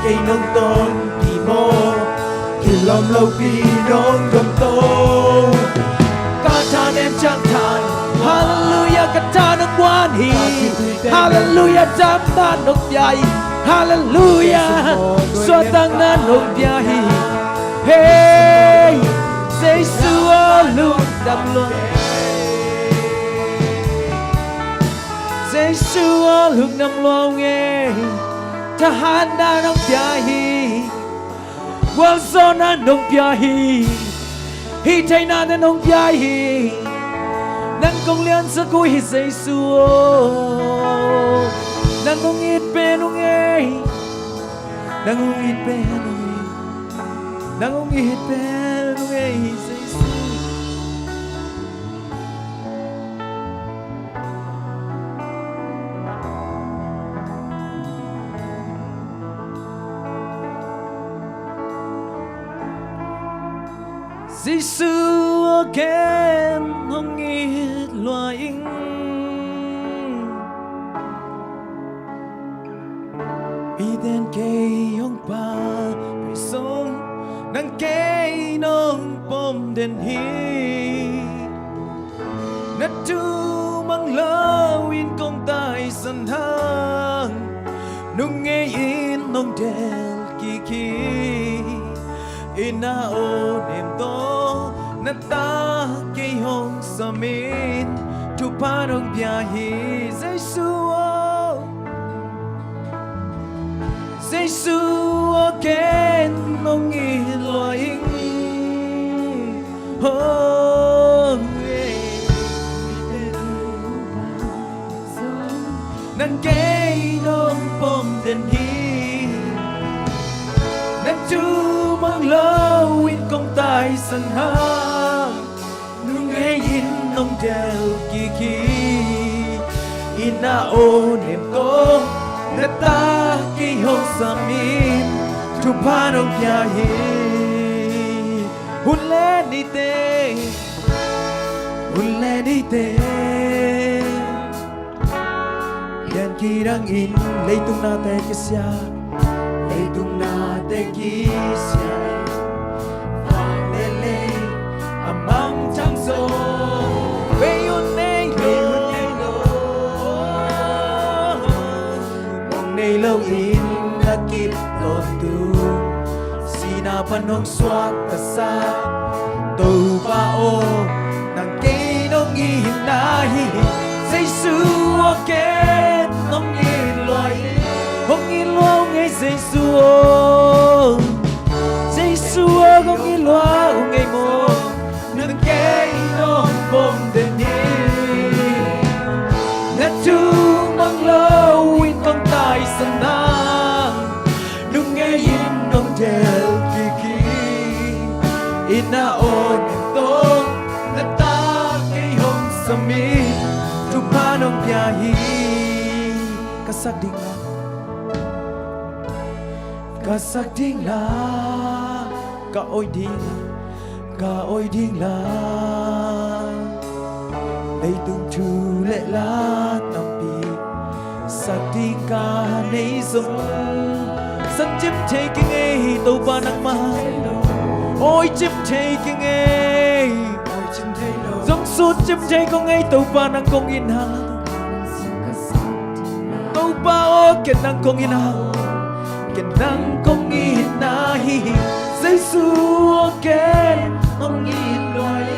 Kei nong tonpih maw, kilawm lopi nong dongto. Ka thanem ciang ka nong, halleluiah, ka tha nong guan hi. Halleluiah, damna nong pia hi. Halleluiah, suahtakna nong pia hi. Hei, Jesu aw, lungdam lua. Jesu aw, lungdam lua ung ei. Thahatna nong pia hi. Gualzawhna nong pia hi. Hih theihnate nong pia hi. Nang kong liansak uh hi Jesu aw. Nang hong it pen ung ei. Nang hong it pen ung ei. Nang hong it pen ung ei Jesu. Jesu aw, ken hong it lua ing. Miten kei hong pang pai zong, nang kei nong pom den hi. Na thu mang lo in kong taisan hang, nung ngei in nong del kik hi. I na aw nem tawh na ta kei hong sam in, thupha nong pia hi Jesu aw. Jesu aw, ken hong it lua ing. Oh, eh. Nang kei nong pom den hi. Na thu mang lo in kong taisan hang, nung ngei in nong del kik hi. I na aw nem tawh na ta kei hong sam in, thupha nong pia hi. Hun le nite, hun le nite, lian kidang in leitung nate kisia, leitung nate kisia in, vang le lei a mangthang zo. Bei hun nei lo, bei hun nei lo, mong nei lo in a kip tawntung, sihna pan hong suak ka sa. Topa aw, nang kei nong itna hi. Jesu aw, ken hong it lua hi. Hong it lua ung ei Jesu aw. Jesu aw, hong it lua ung ei maw. Nang kei nong pom den hi. Na thu mang lo in kong taisan hang, nung ngei in nong del kik hi. I na aw nem tawh na ta kei hong sam in, thupha nong pia hi. Ka sak ding la, ka sak ding la, ka oi ding la, ka oi ding la. Leitung thu le la tampi sak ding ka nei zong, sak cim thei keng ei Topa nangmah. Oi cim thei keng ei. Zong sut cim thei kong ei Topa, nang kong itna. Topa aw, ken nang kong itna. Ken nang kong itna hi. Jesu aw, ken hong it lua hi.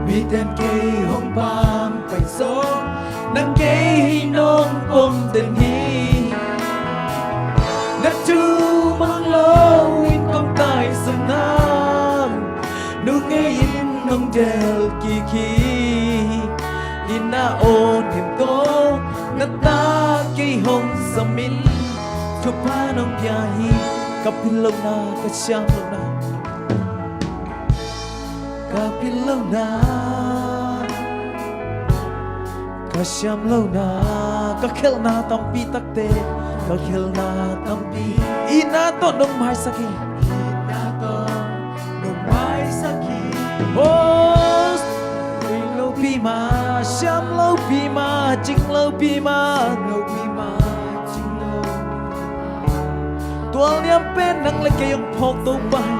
Miten kei hong pang pai zong, nang kei nong pom den hi. Na thu mang lo in kong taisan hang, nung ngei in nong del kik hi. I na aw nem tawh na ta kei hong sam in, thupha nong pia hi. Ka pil lohna, ka siam lohna, ka pil lohna, ka siam lohna, ka khelhna tampi takte, ka khelhna tampi, itna tawh nong maisak hi. Itna tawh nong maisak hi. Oh, cing lopi mah, siam lopi mah, cing lopi mah, lopi mah, cing lopi mah. Tualniam pen nang le kei hong phawk Topa hi.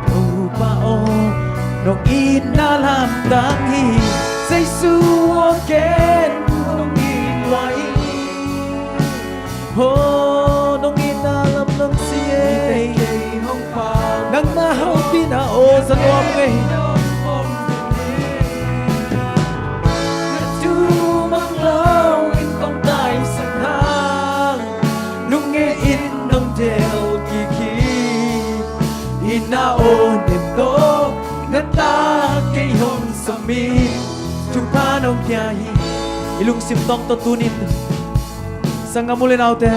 Topa aw, nong itna lamdang hi. Jesu aw, ken nong it lua hi. Aw, nong itna lamdang si ei. Nangmah hopihna aw za nuam ngei. Thupha nong pia hi. I lungsim tawng tawh tunin, sanggam u le naute.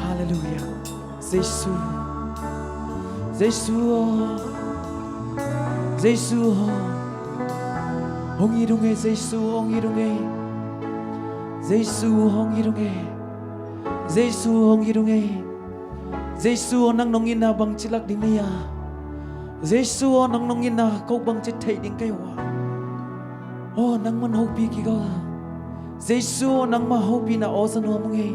Halleluiah. Jesu. Jesu aw. Jesu aw. Hong it ung ei, Jesu, hong it ung ei. Jesu, hong it ung ei. Jesu, hong it ung ei. Jesu aw, nang nong itna bangci lak ding na hia? Jesu aw, nang nong itna ko bangci theih ding ka hi uh a? Aw, nangman hopih kik aw. Jesu aw, nangmah hopihna aw za nuam ung ei.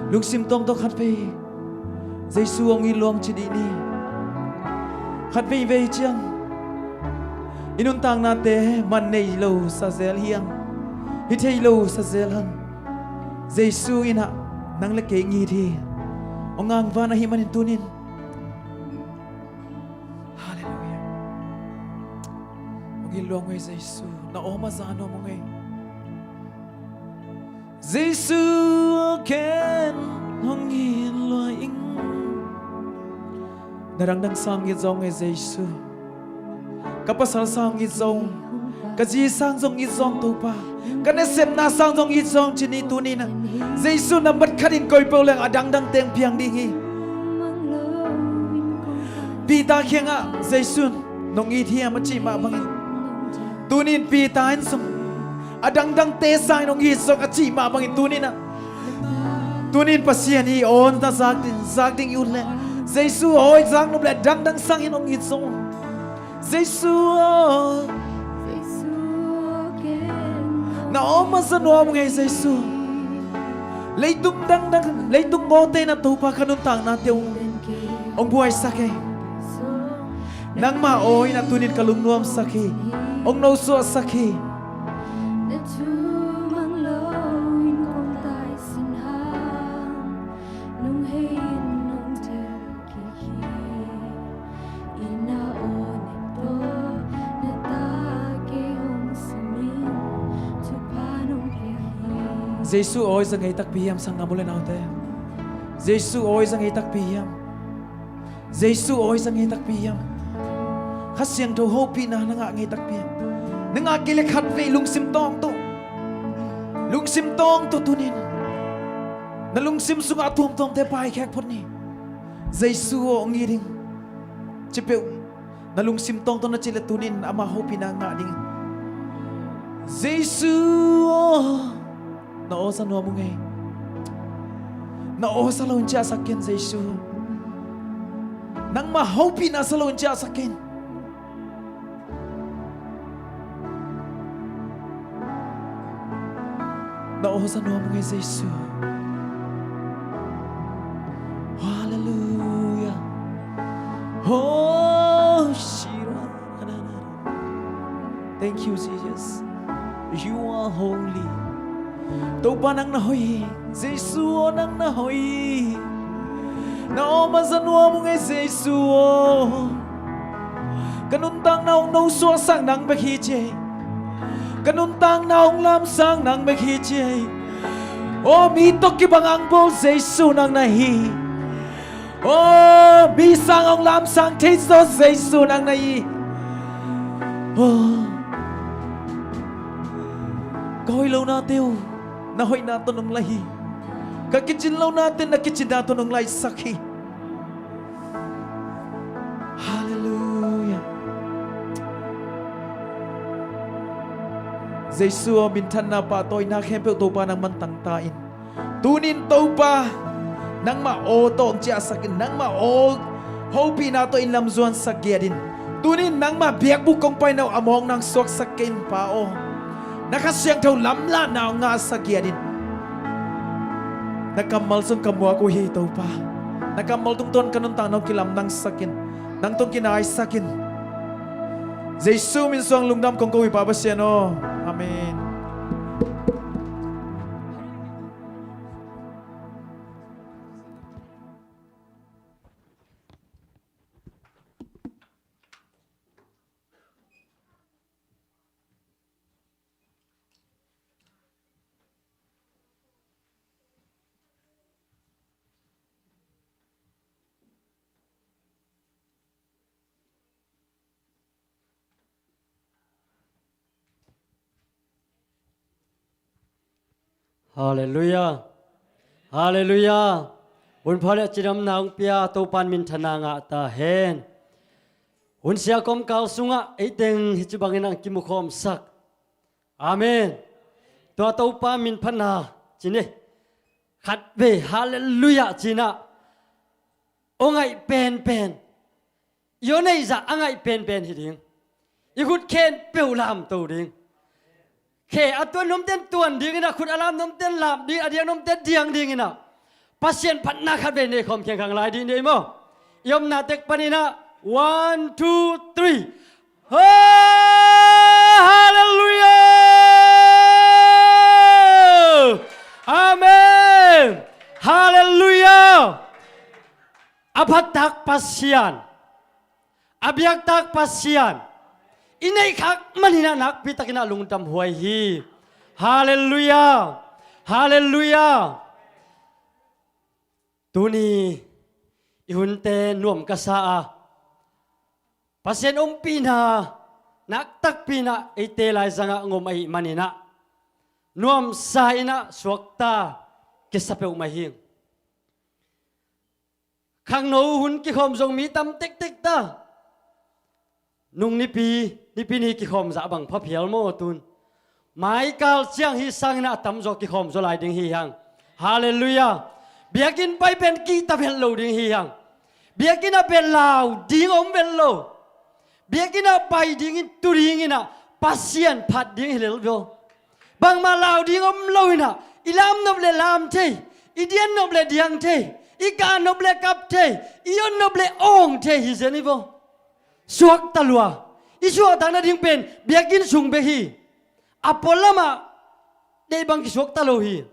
Lungsim tawng tawh khatvei Jesu hong it lua ung ci dih ni. Khatveivei ciang i nuntaknate man nei lo sa zel hi hang, hi thei lo sa zel hang. Jesu in ah nang le kei hong it hi. Hong angvan ahih manin tunin. Halleluiah. Hong it lua ung ei Jesu. Na aw mah za nuam ung ei. Jesu aw, ken hong it lua ing. Na dangdang sang it zaw ung ei Jesu. Ka pasal sang it zaw ung. Ka zi sang zong it zaw ung Topa. Ka nasepna sang zong it zaw ung ci ni tunin ah. Jesu nambat khatin koi peuh leng a dangdang teng piang ding hi. Peter kiangah Jesu in nong it hiam a cih mah bangin, tunin Peter in zong a dangdangte sangin hong it zaw ung a cih mah bangin tunin ah, tunin Pasian i aw na zak ding, zak ding i ut leh, Jesu aw i zak nop leh a dangdang sangin hong it zaw ung. Jesu aw. Na aw mah za nuam ung ei Jesu. Leitung dangdang, leitung ngawte in ah Topa ka nuntaknate hong buaisak ei. Nangmah aw in ah tunin ka lungnuamsak hi. Hong nosuahsak hi. Na thu mang lo in kong taisan hang, nong hei in nong tel kik hi. I na aw nek tawh na ta kei hong sam in, thupha nong pia hi. Jesu aw i za ngei takpi hiam sanggam u le naute? Jesu aw i za ngei takpi hiam? Jesu aw i za ngei takpi hiam? Kha Siangtho hopihna na ngah ngei takpi hiam? Na ngah kei leh khatvei lungsim tawng tawh, lungsim tawng tawh tunin na lungsim sungah a tuamtuamte paikhek phot ni. Jesu aw hong it ing ci peuh na lungsim tawng tawh na cih leh tunin amah hopihna ngah ding. Jesu aw. Na aw za nuam ung ei. Na aw za loin ciahsak ken Jesu. Nangmah hopihna za loin ciahsak ken. Na aw za nuam ung ei Jesu. Halleluiah. Oh, shira. Thank you, Jesus. You are holy. Topa nang na hoih hi. Jesu aw nang na hoih hi. Na aw mah za nuam ung ei Jesu aw. Ka nuntakna hong nosuahsak nang bek hi ci ei. Ka nuntakna hong lamsang nang bek hi ci ei. Aw mi tawh kibang ang bawl Jesu nang na hi. Aw mi sang hong lamsang thei zaw Jesu nang na hi. Aw ka hoih lonate uh na hoihna tawh nong laih hi. Ka kicin lonate na kicinna tawh nong laihsak hi. Halleluiah. Jesu aw minthanna pahtawina khempeuh Topa nangman tangta in. Tunin Topa nangmah aw tawh hong ciahsak in, nangmah aw hopihna tawh in lam zuansak giat in. Tunin nangmah biakbuk kong paina uh a mawkna hong suaksak kei in Pa aw. Na Kha Siangtho lamlahna hong ngahsak giat in. Na kammal zong ka muak uh hi Topa. Na kammal tungtawn ka nuntakna hong kilamdangsak in. Nang tawh hong kinaisak in. Jesu min suang lungdam kong ko hi Pa Pasian aw. Amen. Halleluiah. Halleluiah. Hun pha le cidamna hong pia Topa in minthanna ngah ta hen. Hun sia kawmkal sungah eiteng hih ci bangin ang kimukhawmsak. Amen. Tua Topa min phatna ci ni. Khatvei halleluiah ci-in ah aw ngaih penpen, i aw neih zah a ngaih penpen hi ding. I khut khempeuh lamto ding. Khe a tuan nuamten tuan dingin ah, khut a lam nuamten lam ding, a diang nuamten diang dingin ah, Pasian phatna khatvei nei khawm khengkhang lai ding ni ei maw? I omna tek panin ah, one, two, three. Ho! Halleluiah! Amen! Halleluiah! A phattak Pasian, a biaktak Pasian i neihkhak manin ah nakpitakin ah lungdam huai hi. Halleluiah! Halleluiah! Tuni i hunte nuam ka sa a, Pasian ompihna naktakpi in ah eite laizangah ngom ahih manin ah nuamsa in ah suakta kisa peuhmah hi. Khangno hun kikhawm zong mi tam tektek ta. Nung nipi, nipi ni kikhawm zah bang pha phial maw tun? Maikal ciang hih sangin ah a tamzaw kikhawm zaw lai ding hi hang. Halleluiah. Biakinn pai pen kihta vet lo ding hi hang. Biakinn ah pen lau ding om vet lo. Biakinn ah pai dingin, tu dingin ah Pasian phat ding hi lel vio. Bangmah lau ding om lo in ah, i lam nop le lam thei, i dian nop le diang thei, i kah nop le kap thei, i on nop le awng thei hi zen hi vio. Suakta lua. I suahtak nading pen biakinn sung bek hi. A pualamah deih bang kisuakta lo hi.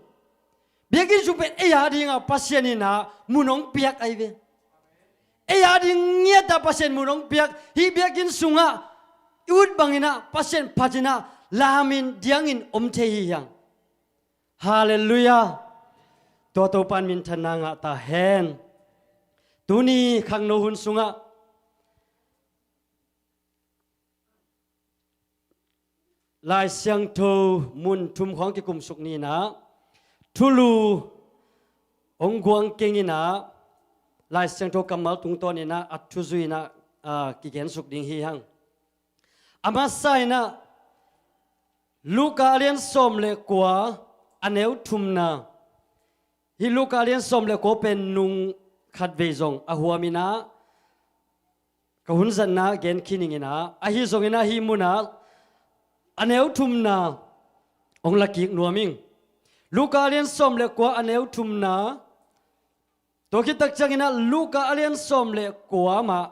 Biakinn sung pen ei a dingah Pasian in ah mun hong piak ahi ve. Ei a ding ngiatah Pasian mun hong piak. Hih biakinn sungah i ut bangin ah Pasian phatin ah lamin diangin om thei hi hang. Halleluiah. Tua Topa in minthanna ngah ta hen. Tuni khangno hun sungah Lai Siangtho mun thum khawng kikumsuk ni in ah, thulu hong guang keng in ah, Lai Siangtho kammal tungtawn in ah a thuzui in ah, a, kigensuk ding hi hang. A masa in ah Luka a lian sawm le kua, a neu thumna. Hih Luka a lian sawm le kua pen nung khatvei zong a huam in ah, ka hun zatna gen khin ing in ah, ahi zongin ah hih munah a neu thumna hong lakik nuam ing. Luka a lian sawm le kua, a neu thumna. Tua khit tak ciangin ah Luka a lian sawm le kua mah,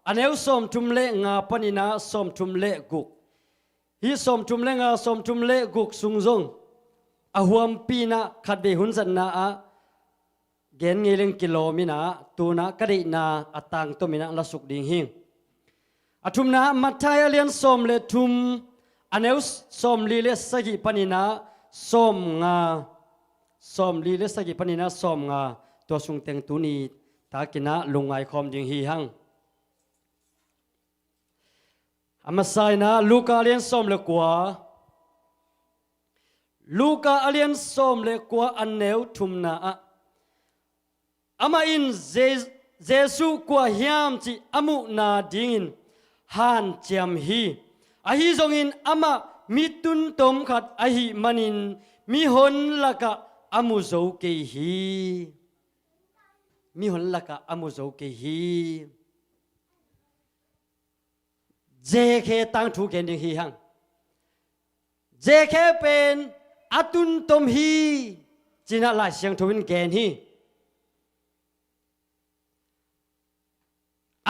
a neu sawmthum le nga panin ah sawmthum le guk. Hih sawmthum le nga, sawmthum le guk sung zong a huampi in ah khatvei hun zatna ah gen ngei leng kilawm in ah, tu-in ah ka deihna a tangtom in ah lasuk ding hi. A thumna, Matthai a lian sawm le thum, a neu sawmli le sagih panin ah sawmnga, sawmli le sagih panin ah sawmnga, tua sung teng tuni takin ah lungngai khawm ding hi hang. A masa in ah Luka a lian sawm le kua, Luka a lian sawm le kua, a neu thumna ah, amah in Je-, Jesuh kua hiam cih a muhna dingin hanciam hi. Ahi zongin amah mi tuntom khat ahih manin mihon lakah a mu zo kei hi. Mihon lakah a mu zo kei hi. Zekhe tangthu gen ding hi hang. Zekhe pen a tuntom hi, ci-in ah Lai Siangtho in gen hi.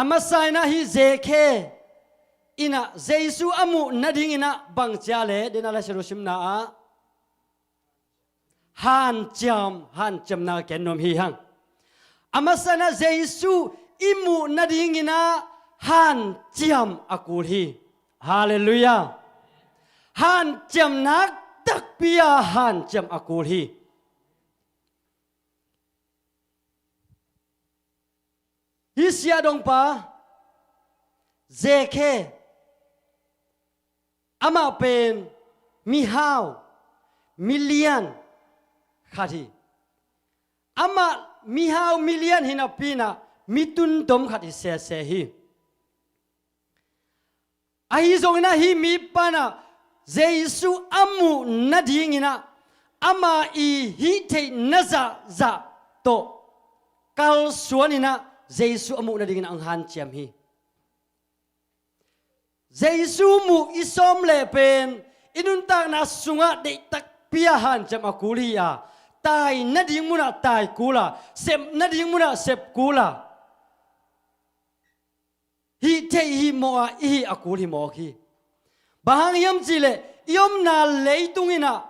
A masa in ah hih Zekhe in ah Jesuh a muh nadingin ah bang ci a leh, den a Lai Siangtho simna ah hanciam, hanciamna gen nuam hi hang. A masa in ah Jesuh i muh nadingin ah hanciam a kul hi. Halleluiah. Hanciam nak takpi a hanciam a kul hi. Hih siahdongpa Zekhe, amah pen mihau, milian, khat hi. Amah mihau milian hi napi inah mi tuntom khat hi sese hi. Ahi zonginah hih mipa inah Jesu a muh nadinginah ama i hih theihna zahzah tawh kalsuan inah Jesu a muh nadinginah hong hanciam hi. Jesu muh i sawm leh pen i nuntakna sungah deihtakpi a hanciam a kul hi a, tai nading munah tai kul a, sep nading munah sep kul a, hih theih hih mawh a i hih a kul hi mawk hi. Bang hang hiam cihleh i omna leitung inah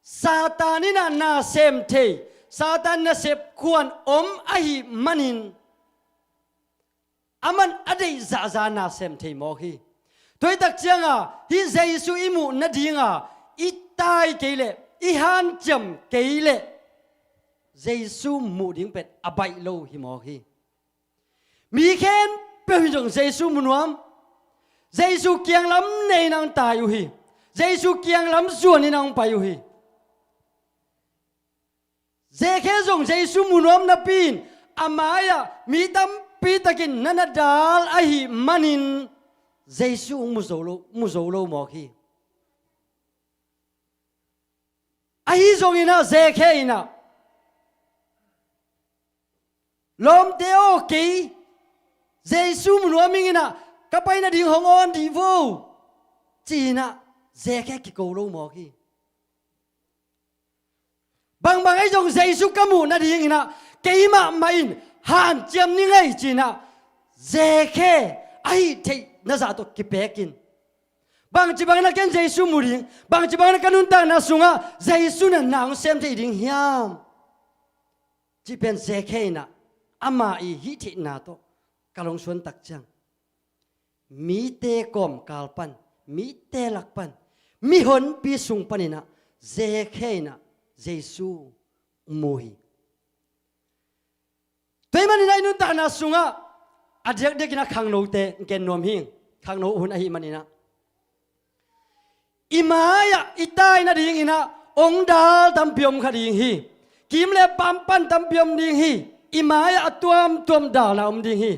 Satan inah na sem thei, Satan nasep khuan om ahih manin aman a deih zahzah na sem thei mawk hi. Tua hi tak cianga hih Jesu i muh nadinga i tai kei leh i hanciam kei leh Jesu muh ding pen a baih lo hi mawk hi. Mi khempeuh in zong Jesu mu nuam, Jesu kianglam nei inah hong tai uh hi. Jesu kianglam zuan inah hong pai uh hi. Zekhe zong Jesu mu nuam napi in a mai-ah mi tampi takin na na dal ahih manin Jesu hong mu zo lo, mu zo lo mawk hi. Ahi zonginah Zekhe inah, "Lawmte aw, kei Jesu mu nuam inginah ka pai nading hong awn dih vo," ci-inah Zekhe kiko lo mawk hi. Bangbang ahi zong Jesu ka muh nadinginah keimah mah in hanciam ning ei ci-inah Zekhe a hih theihna zah tawh kipekin, bangci bangin a ken Jesu mu ding, bangci bangin a ka nuntakna sungah Jesu na na hong sem thei ding hiam, cih pen Zekhe inah ama i hih theihna tawh ka lungsuan tak ciang mite kawmkal pan, mite lak pan, mihonpi sung paninah Zekhe inah Jesu mu hi. Tua ahih maninah i nuntakna sungah a diakdiakinah khangnote gen nuam hi. Khangno hun ahih maninah i mai-ah i tai nadinginah ong dal tampi om kha ding hi. Kim le pampan tampi om ding hi. I mai-ah a tuamtuam dalna om ding hi.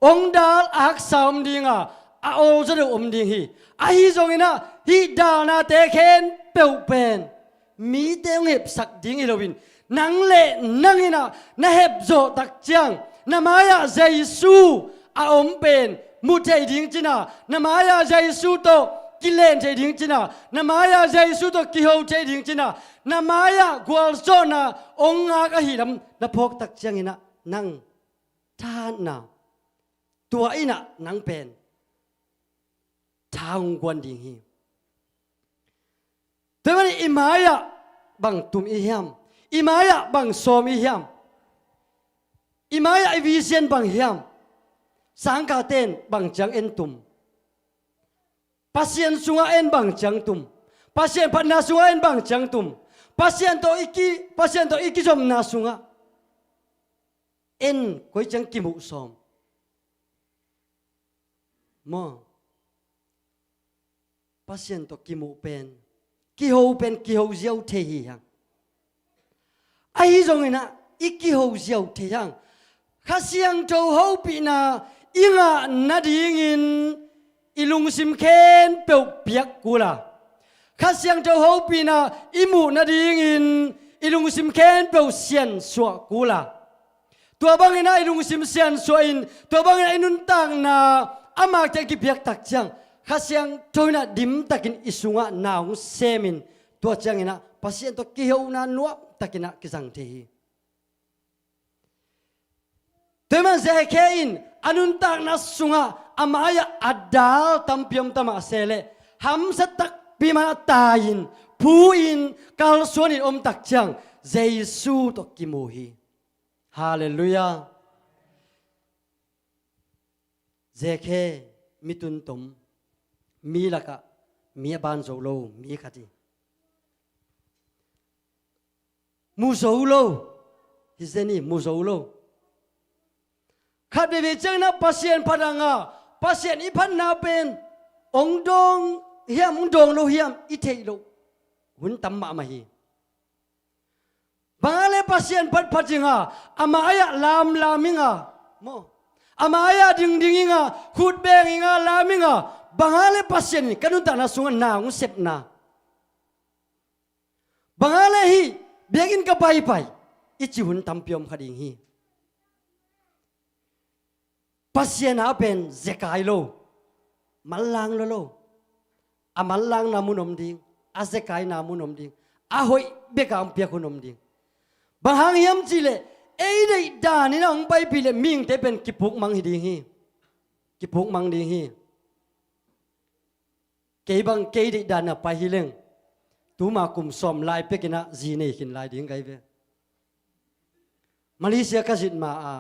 Ong dal a haksa om dinga, a olza deuh om ding hi. Ahi zonginah hih dalnate khempeuh pen mite hong hepsak ding hi loin, nang le nang inah na hepzawh tak ciang na mai-ah Jesu a om pen mu thei ding cina, na mai-ah Jesu tawh kilen thei ding cina, na mai-ah Jesu tawh kiho thei ding cina, na mai-ah gualzawhna ong ngak ahi lam na phawk tak cianginah nang thahatna, tua inah nang pen tha hong guan ding hi. Tua ahih manin i mai-ah bang tum i hiam? I mai-ah bang sawm i hiam? I mai-ah i vision bang hiam? Sangkahte in bang ciang en tum? Pasian sungah en bang ciang tum? Pasian phatna sungah en bang ciang tum? Pasian tawh i ki, Pasian tawh i kizopna sungah en koi ciang kimuh sawm? Maw? Pasian tawh kimuh pen, kiho pen kiho ziau thei hi hang. Ahi zonginah i kiho ziau thei hang. Kha Siangtho hopihna i ngah nadingin i lungsim khempeuh piak kul a, Kha Siangtho hopihna i muh nadingin i lungsim khempeuh siansuah kul a, tua banginah i lungsim siansuah in, tua banginah i nuntakna amah kiang kipiak tak ciang, Kha Siangtho inah dimtakin i sungah na hong semin, tua cianginah Pasian tawh kihona nuamtakinah kizang thei hi. Tua ahih manin Zekhe in a nuntakna sungah a mai-ah a dal tampi om ta mah se leh, hamsa takpi mah a tai-in, phu-in, kalsuanin om tak ciang Jesu tawh kimu hi. Halleluiah. Zekhe mi tuntom, mi lakah mi a ban zo lo mi khat hi. Mu zo lo. Hi zen hi, mu zo lo. Khat veivei cianginah Pasian phat hanga, Pasian i phatna pen hong dawng hiam, hong dawng lo hiam i theih loh hun tam mahmah hi. Bang hang le Pasian phatphat inga, a mai-ah lamlam inga, maw, a mai-ah dingding inga, khutbeng inga, lam inga, bang hang le Pasian in ka nuntakna sungah na hong sepna, bang hang le hih biakinn ka paipai, i ci hun tampi om kha ding hi. Pasian a pen zekai lo, manlang lo lo. A manlangna mun om ding, a zekaina mun om ding, a hoih beka hong piak hun om ding. Bang hang hiam cihleh, ei deih danin a hong paipih leh mihingte pen kipukmang hi ding hi. Kipukmang ding hi. Kei bang kei deih dan a pai hi leng, tuma kum sawm lai pekinah zi nei khin lai ding kai ve. Malaysia ka zit ma a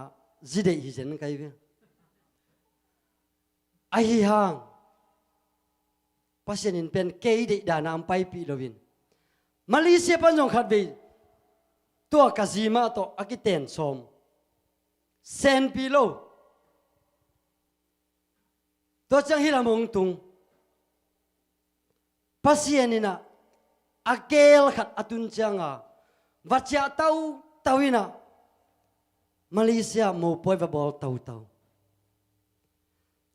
zi deih hi zen kai ve. Ahi hang Pasian in pen kei deih dan a hong paipih loin, Malaysia pan zong khat vei tua ka zi mah tawh a kiten sawm, senpi lo. Tua ciang hih lam hong tung. Pasian inah a gel khat a tun cianga va ciah tautau inah Malaysia mopawi va bawl tautau.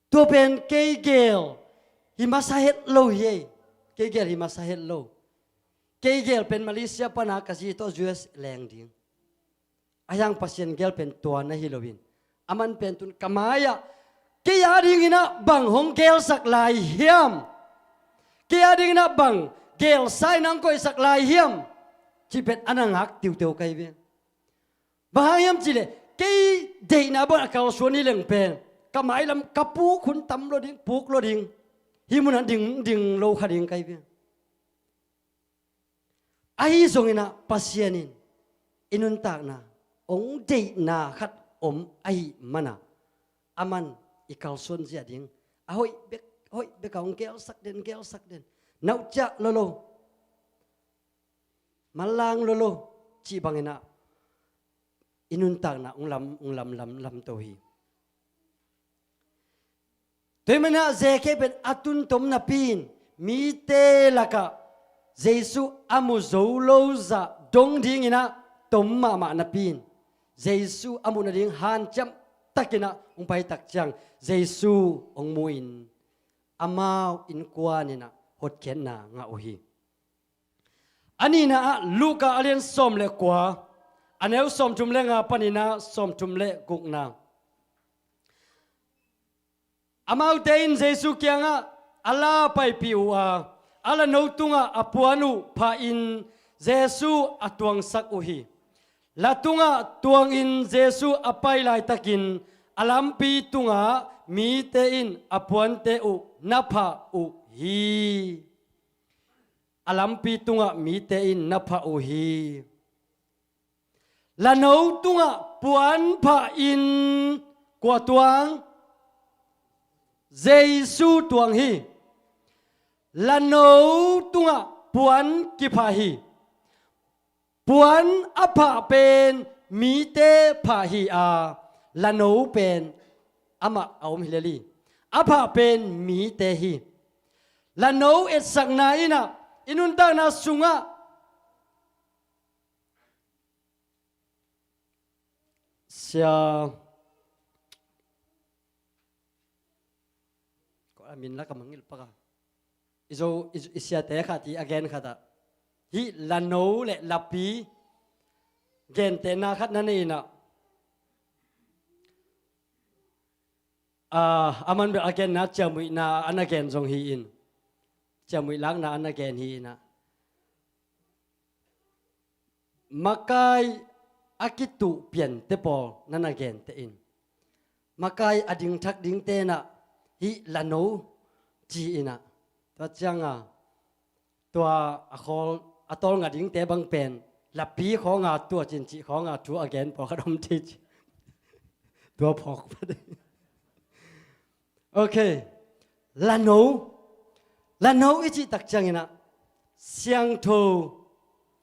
Tua pen kei gel hi masa het lo hi ei. Kei gel hi masa het lo. Kei gel pen Malaysia pana ka zi tawh U S leng ding. A hiang Pasian gel pen tua na hi loin, aman pen tun ka mai-ah kei a dinginah bang hong gelsak lai hiam? Kei a dinginah bang gelsa in hong koihsak lai hiam? Cih pen a na ngak tiuteu kai ve. Bang hang hiam cihleh, kei deihna bang a kalsuan hi leng pen ka mailam ka puk hun tam lo ding, puk lo ding. Hih munah ding, ding lo kha ding kai ve. Ahi zonginah Pasian in i nuntakna hong deihna khat om ahih mana, aman i kalsuan zia ding a hoih bek, hoih beka hong gelsak den, gelsak den. Nauhciah lolo, manlang lolo cih banginah i nuntakna hong lam, hong lam, lam, lamto hi. Tua hi manah Zeke pen a tun tom napi in mite lakah Jesu a mu zo lo zah dong dinginah tom mahmah napi in, Jesu a muh nading hanciam takinah hong paitak ciang Jesu hong mu-in amau innkuan inah hotkhiatna ngah uh hi. A nihna ah Luka a lian sawm le kua, a neu sawmthum le nga paninah sawmthum le gukna. Amaute in Jesu kiangah a la paipih uh a, a lano tungah a puan uh phahin Jesu a tuangsak uh hi. La tungah tuangin Jesu a pai laitakin a lampi tungah mite in a puante uh na phah uh hi. A lampi tungah mite in na phah uh hi. Lano tungah puan phahin kua tuang? Jesu tuang hi. Lano tungah puan kiphah hi. Puan a phah pen mite phah hi a, lano pen amah a om hi lel hi. A phah pen mite hi. Lano etsakna inah i nuntakna sungah sia, ko a min laka mangil paka i zo, i, i siate khat i a gen khatah hih lano le lapi gentehna khat na nei inah, a, aman bel a genna ciamuihna a na gen zong hi-in, ciamuih lakna a na gen hi inah, makai a kituh piante pawl na na gente in, makai a dingthak dingte inah hih lano ci inah, tua cianga tua a khawl a tawlnga dingte bang pen lapi khawnga tua cincih khawnga thu a gen pawlkhat om thei ci. Tua phawk pah ding. Ok. Lano. Lano i cih tak cianginah siangtho,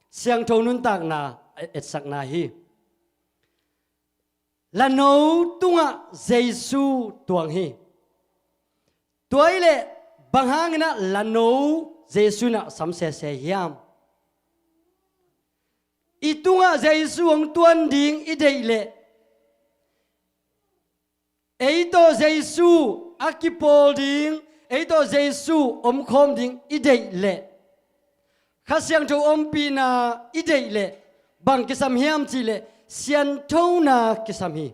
siangtho nuntakna etsakna hi. Lano tungah Jesu tuang hi. Tua hileh bang hanginah lano Jesu inah sam sese hiam? I tungah Jesu hong tuan ding i deih leh, ei tawh Jesu a kipawl ding, ei tawh Jesu omkhawm ding i deih leh, Kha Siangtho ompihna i deih leh, bang kisam hiam cih leh, sianthona kisam hi.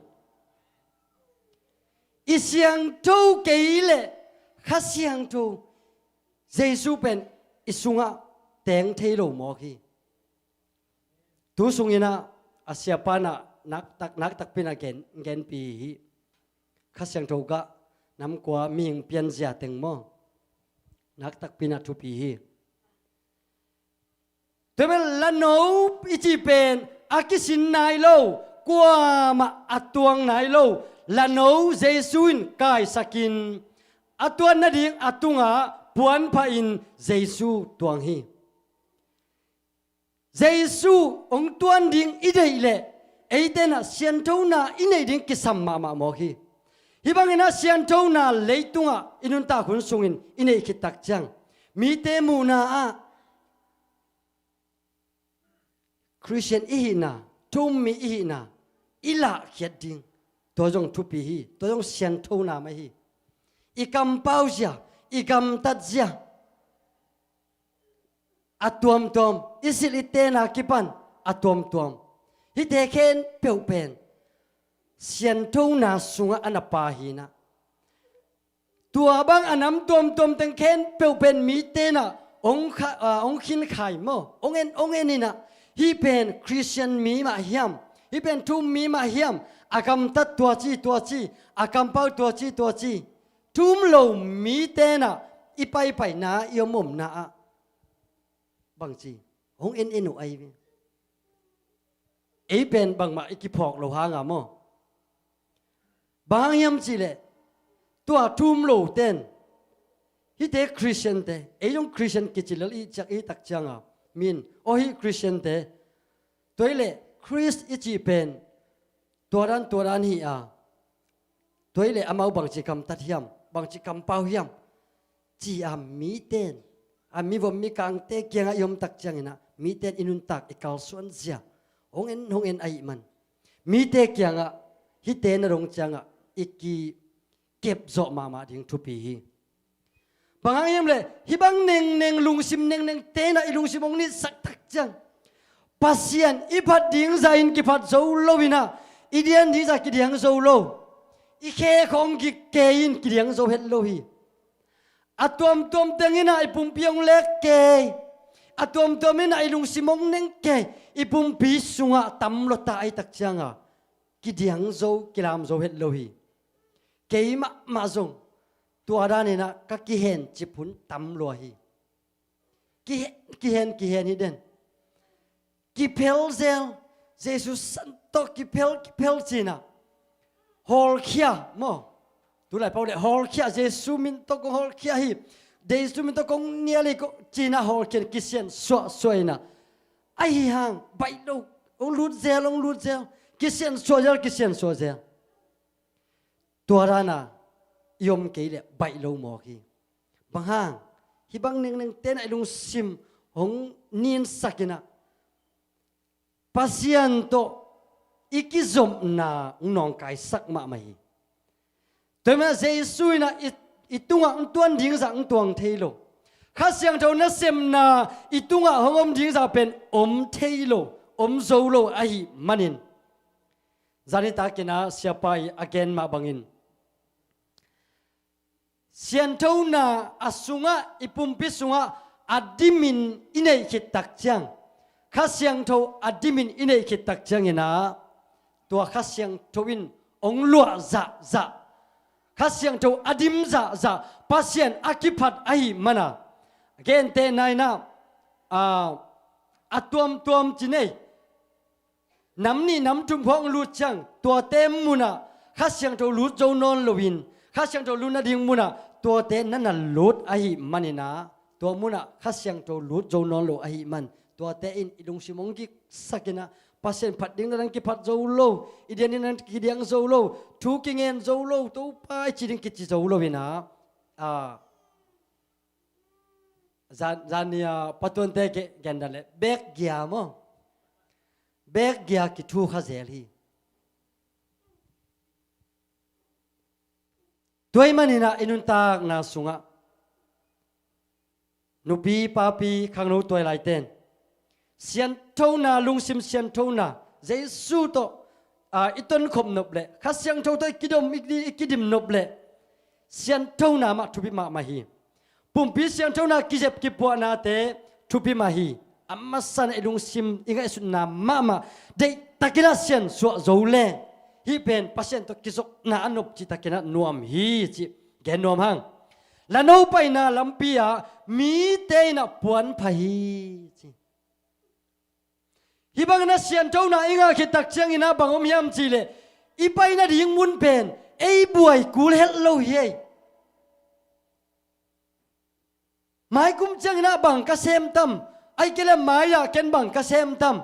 I siangtho kei leh Kha Siangtho, Jesu pen i sungah teng thei lo mawk hi. Tu sungin ah, a siapa in ah naktak, naktakpi in ah gen, genpih hi. Kha Siangtho gah, namkua mihing pianzia teng maw, naktakpi in ah thupi hi. Tua bel lano i cih pen a kisin nai lo, kuamah a tuang nai lo, lano Jesu in kaisakin, a tuan nading a tungah puanphahin Jesu tuang hi. Jesu hong tuan ding i deih leh, eite in ah sianthona i neih ding kisam mahmah mawk hi. Hih bangin ah sianthona leitungah i nuntak hun sungin i neih khit tak ciang, mite muhna ah Khristian i hihna, thu-um mi i hihna i lahkhiat ding, tua zong thupi hi, tua zong sianthona mah hi. I kampau zia, i gamtat zia, a tuamtuam, i silh i tenna kipan a tuamtuam, hihte khempeuh pen sianthona sungah a na pha hi in ah, tua bang a nam tuamtuam teng khempeuh pen mite in ah hong kha-, ah, hong khinkhai maw, hong en, hong en in ah, hih pen Khristian mi mah hiam, hih pen thu-um mi mah hiam, a gamtat tua ci, tua ci, a kampau tua ci, tua ci, thu-um lo mite in ah i paipaina, i omomna ah bangci hong en en uh ahi ve. Ei pen bangmah i kiphawk loh hang a maw. Bang hang hiam cih leh, tua thu-um lote in, hihte Khristiante, ei zong Khristian kici lel i ciak i tak ciang a, mi in, aw hih Khristiante, tua hi leh Khrist i cih pen tua dan, tua dan hi a, tua hi leh amau bangci gamtat hiam, bangci kampau hiam, ci a mite in, a mivom mikangte kiangah i om tak ciangin ah, mite in i nuntak, i kalsuan zia hong en, hong en ahih man, mite kiangah hihte na dong ciangah i kikep zawh mahmah ding thupi hi. Bang hang hiam leh, hih bang nengneng, lungsim nengnengte in ah i lungsim hong nitsak tak ciang, Pasian i phat ding zah in kiphat zo lo in ah, i dian ding zah kidiang zo lo, i khe khawng kik kei in kidiang zo het lo hi. A tuamtuam teng in ah i pumpi hong lek kei, a tuamtuam in ah i lungsim hong neng kei, i pumpi sungah tam lua ta ahih tak ciang a, kidiang zo, kilam zo het lo hi. Kei mahmah zong tua dan in ah ka kihencip hun tam lua hi. Kihen, kihen, kihen hi den. Kiphel zel, Jesu san tawh kiphel, kiphel ci in ah, hawlkhia maw. Tulai pau leh hawlkhia, Jesu min tawh kong hawlkhia hi, Jesu min tawh kong nial hi, kong ci in ah hawlkhia in kisian suahsuah in ah, ahi hang baih lo, hong lut zel, hong lut zel, kisian suah zel, kisian suah zel. Tua dan a i om kei leh baih lo mawk hi. Bang hang, hih bang nengnengte in ah i lungsim hong ninsak in ah, Pasian tawh i kizopna hong nawngkaisak mahmah hi. Tua ahih manin Jesu in ah i, i tungah hong tuan ding zah hong tuang thei lo. Kha Siangtho nasepna i tungah hong om ding zah pen om thei lo, om zo lo ahih manin, zan nitakin ah siapa in a gen mah bangin, sianthona a sungah, i pumpi sungah a dimin i neih khit tak ciang, Kha Siangtho a dimin i neih khit tak ciangin ah, tua Kha Siangtho in hong luah zahzah, Kha Siangtho a dim zahzah Pasian a kiphat ahih man a, a gentehna in ah, a, a tuamtuam ci nei, nam nih nam thum khawng lut ciang, tuate munah Kha Siangtho lut zo nawn loin, Kha Siangtho lut nading munah tuate na na lut ahih manin ah, tua munah Kha Siangtho lut zo nawn lo ahih man, tuate in i lungsim hong giksak in ah, Pasian phat ding na dang kiphat zo lo, i dian ding na dang kidiang zo lo, thu kingen zo lo, Topa i ci ding kici zo lo in ah, a, Zan, zan ni a patuante ke, gen dan leh bek gia maw. Bek gia kithu kha zel hi. Tua ahih manin ah i nuntakna sungah nupi, papi, khangno tuailaite'n sianthona, lungsim sianthona, Jesu tawh, aa, i tonkhop nop leh, Kha Siangtho tawh i kidom, i, i kidim nop leh, sianthona mah thupi mahmah hi. Pumpi sianthona kizep kipuahnate thupi mah hi. A masa-in ah i lungsim, i ngaihsutna mahmah deihtakin ah siansuah zo leng, hih pen Pasian tawh kizopna a nop cihtakin ah nuam hi cih gen nuam hang. Lano paina lampi-ah mite in ah puan pha hi ci. Hih bangin ah sianthona i ngah khit tak ciangin ah bang om hiam cih leh, i paina ding mun pen ei buai kul het lo hi ei. Mai kum ciangin ah bang ka sem tam, ahih kei leh mai-ah ken bang ka sem tam,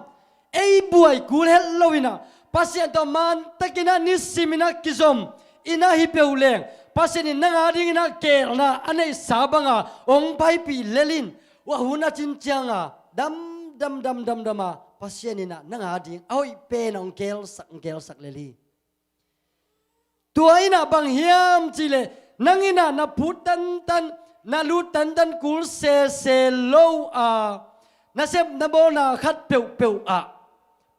ei buai kul het lo in ah, Pasian tawh mantakin ah nisimin ah kizom in ah hi peuh leng, Pasian in nang a dingin ah keelna a neihsa banga hong paipih lel in. Tua hun a cin cianga damdam, damdam, damdam a, Pasian in ah nang a ding a hoih pen hong keelsak, hong keelsak lel hi. Tua in ah bang hiam cih leh, nang in ah na phut tantan, na lut tantan kul sese lo a, na sep na bawlna khat peuhpeuh ah